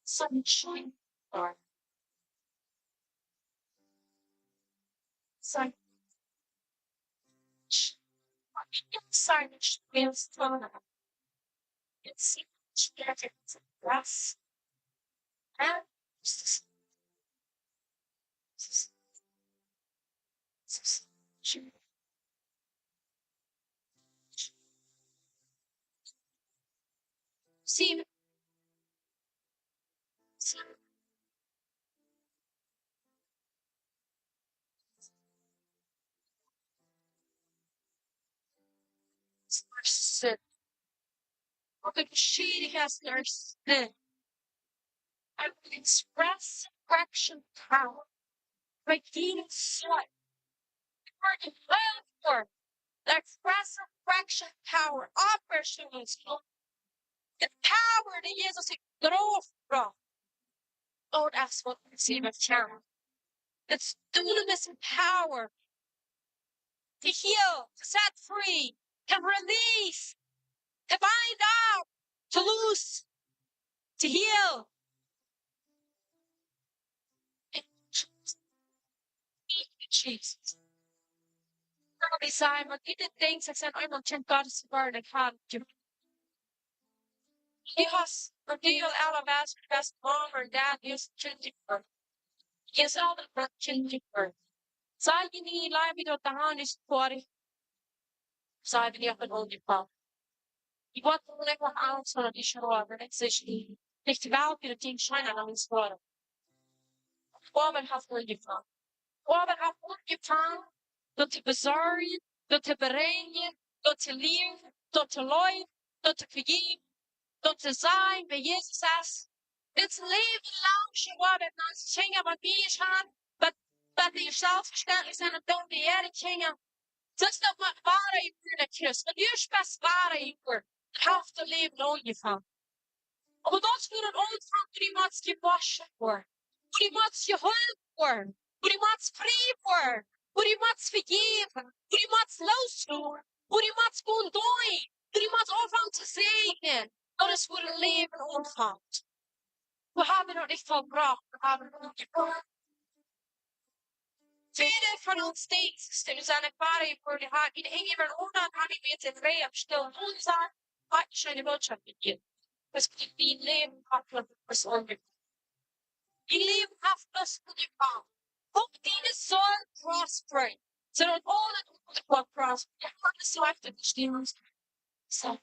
Sunshine. Sorry. Sorry, it's grass. And See, see. Sin. Waut de Jeschicht es, their sin. I will express correction power. Begin sin. For the power. The express correction power. Operation is the power that Jesus is drauf from. Oh, that's what we see with Sharon. It's dunamis power to heal, to set free, to release, to bind up, to loose, to heal. Jesus. Wie sajen, wan du dit denkjst, dan sent eemol kjeen Gott es word, dan kann du. Du hast, wan du aul aule west, west Mama un Dad, du hast Kjinja jeboren. Du hast aul daut Kjinja jeboren. Saj je nich, Leew, daut de Hand es foadich. Saj, wie haben ongefangen. Ekj woa nich mea Angst haben, daut ekj schraub, wan ekj saj, nich de Welt, daut Dinkj schient aun ons foadich. Oabeit haft aunjefongen. Oabeit haft aunjefongen, daut to besorjen, daut to bereinijen, daut to lieren, daut to leewen, daut to vejäwen, daut to sajen, wäa Jesus es. Dit es een Läwen lang, schwoa, daut onse Kjinja, waut wie hia haben, daut, daut dee selfstvestentlich sent, daut doonen dee äare Kjinja. Daut es doch mau wada jebuaren, Christ. Wan du best wada jebuaren, dan haft daut Läwen aunjefongen. Oba daut es wua daut aunfangt, wua du motst jewoschen woaren, wua du motst jeheelt woaren, wua du motst frie woaren, wua du motst vejäwen, wua du motst loosloten, wua du motst gonen doonen, wua du motst aunfangen to säajnen. Daut es wua daut Läwen aunfangt. Wie haben noch nich vollbrocht, wie haben noch nich vollbrocht. Väle von ons denkjen, daut wie sent een poa Joa, wie haben een Enj äwa een Oda, haben wie met de Ree opp stell Mund sennen, haft ne scheene Botschaft jejäft. Daut es, wie läwen, haft bloos Persoonen. Wie läwen, haft bloos Persoonen. Uk dee sellen prosperen. Soo daut aules unja Kontroll es. Daut es soo leicht to vestonen. Soo,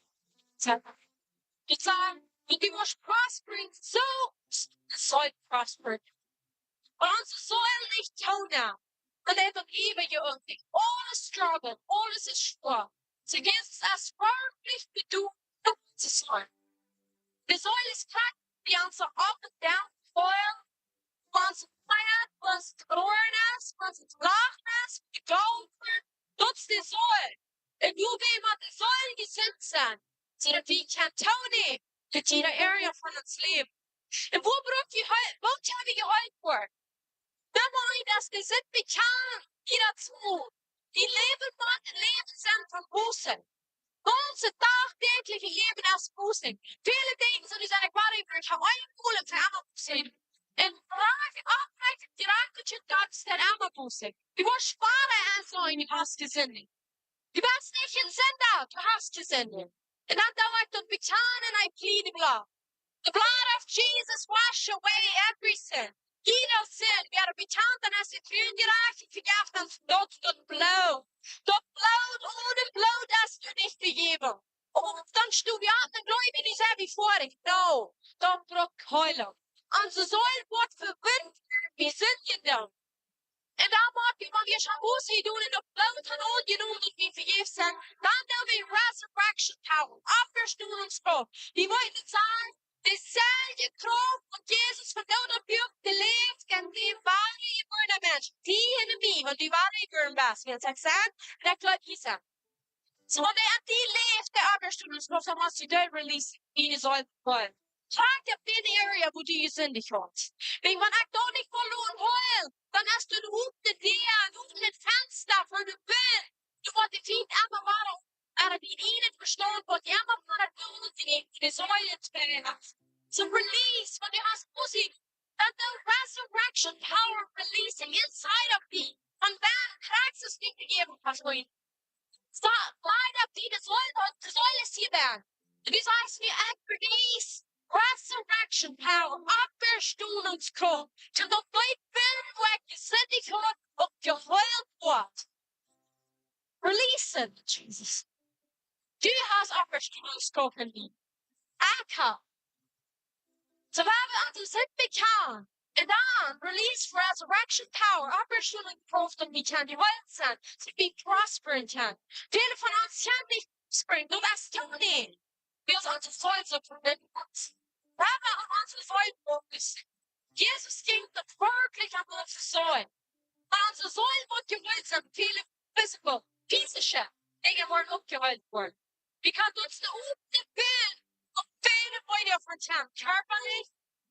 soo. Daut sajcht, daut du motst prosperen, soo aus de Seel prospeert. Wan onse Seel nich toonämt, dan es daut eewich onjlikj. Aules Struggle, aules es schwoa. Soo, Jesus es werkjlich jedocht, uk to sajen. De Seel es krakjt, dee ons up and down, voll, wan see feiat, wan see traurig es, wan see lachen es, wan see jedocht woat, daut es de Seel. Un nu well wie de Seel jesunt sennen, soo daut wie kjennen toonämen, en jieda Area von ons Läwen. Un wua bruck wie heil-, wua kjenn wie jeheelt woaren? Daut meent, daut wie sent bekaunt, wie daut soo. Wie läwen, waut Läwen sent von Buße. Onse dachdeajliche Läwen es Buße. Väle denkjen soo, dee sent, ekj woa eefach een Mol fa emma Buße. Un rein oprecht, direkt to Gott es daut emma Buße. Du woascht wada aunseenen, du hast jesindicht. Du best nich een Sinda, du hast jesindicht. Un dan doo ekj daut bekjanen un ekj plead de blood. The blood of Jesus wash away every sin. Jieda Sind woat bekjant, dan es et rein, jerajcht un vejeft ons. Daut, daut Bloot. Daut Bloot, onen Bloot es doa nich Vejäwunk. Un dan stonen wie opp un jleewen, dee sent wie foadich. No, daut brukt Heilunk. Onse Seel woat vewinjt, wie sent jedonen. Un dan moak wie, wan wie Buße doonen un daut Bloot han aunjenomen, daut wie vejäft sent, dan doo wie resurrection power, Oppastonunk Krauft. Dee woat sajen, deeselwje Krauft, waut Jesus von doot oppwakjt, dee läft en dän wadajebuarnen Mensch. Dee en mie, wan du wadajebuaren best, wie ekj saj, dan jleew ekj daut. Soo, wan dee en die läft, de Oppastonunk Krauft, dan motst du dee releasen, dee Seel voll. Krakjt opp dee Area, wua du jesindicht hast. Wäajen wan ekj doa nich voll aun hool, dan es doa ne opne Däa, ne opne Fensta von de Welt. Du woascht dee Tiet emma wada, oba dee ieejne Vestaunt woat emma wada komen, dee, dee Seel to. Soo release, wan du hast Buße, dan deit resurrection power releasing inside of thee. Un dan kjrichst du nich vejäft, waut du Sa-, leid opp die, de Seel, de Seel es hia bie. Du sajchst mie, ekj release resurrection power, Oppastonunk Krauft, daut daut nich bie mie, wua ekj jesindicht hab, uk jeheelt woat. Release it, Jesus. Du hast Oppastonunk Krauft en die. Ekj hab. Soo, wan wie onse Sind bekjanen, un dan release resurrection power, Oppastonunk Krauft, daut wie kjennen jeheelt sennen, daut wie prosperen kjennen. Väle von ons kjennen nich prosperen, daut es doa nich. Wiels onse Seel soo vewinjt es. Wan wie onse Seel fokussieren. Jesus jinkj daut werkjlich om onse Seel. Wan onse Seel woat jeheelt sennen, väle physical, physische Dinja woaren uk jeheelt woaren. Because daut es de opne Welt, opp väle Wieed von Kjarpa, kjarpalich,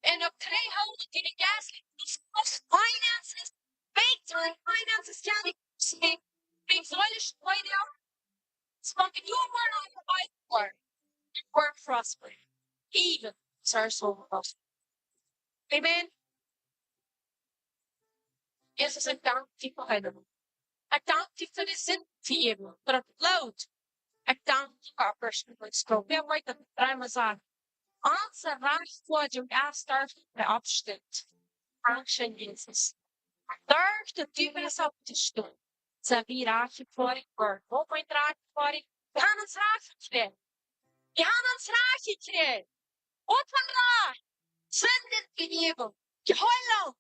un opp dree Hoot, dee de jeistlich, finances, big time finances, kjenn ekj nich, big seelisch Wieed. Soo wan du woascht jeheelt woaren, you will prosper. Even, sir, so prosper. Amen. Jesus, ekj dank die fa Heilunk. Ekj dank die fa de Sind vejäwen, fa daut Bloot. Ekj dank die fa Oppastonunk Krauft. Wäa weet daut, dreemol sajen. Onse Rajchtfoadjunk es derch de Oppstonunk. Dankscheen, Jesus. Derch daut du best oppjestonen, sent wie rajchtfoadich jeworden. Woo meent rajchtfoadich? Wie haben ons rajcht jekjräajen. Wie haben ons rajcht jekjräajen. Waut fa Rajcht? Sind vejäft. Jeheelt.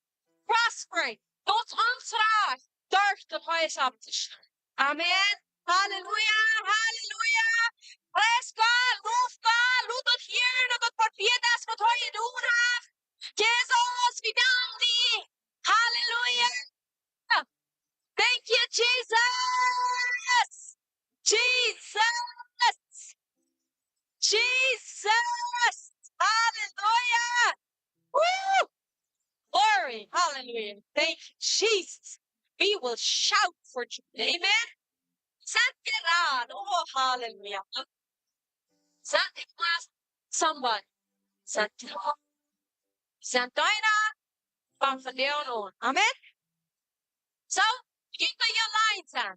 prospering. Daut es ons Rajcht, derch daut Huis opptostalen. Amen. Halleluja, halleluja. Praise God, love God, lot daut hieren, daut waut hia es, waut hee jedonen haft. Jesus, wie danken die. Halleluja. Thank you, Jesus. Jesus. Jesus. Halleluja. Woo! Glory. Halleluja. Thank you, Jesus. We will shout for joy. Amen. Sent gerade. Oh, halleluja. Sent, ik was somebody. Sent gerade. Sent deiner. Von, von dir und. Amen. So, jie kjennen auleen sennen.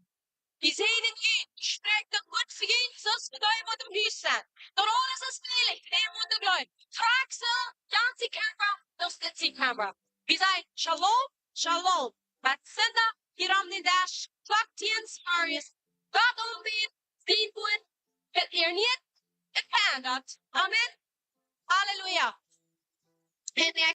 Wie säden, jie, sprakjt daut Wuat fa jie, soo aus fa dee waut em Hus sent. Daut aules es heilich, dee waut doa jleewen. Froagt see, jant sikj Kamera, daut es sikj Kamera. Wie sajen, Shalom, Shalom. Bat Sinndach, hia aum Dach, Klock tieen zemorjes. Gott aunbäden, sien Wuat, daut ehr nich veendert. Amen. Halleluja. En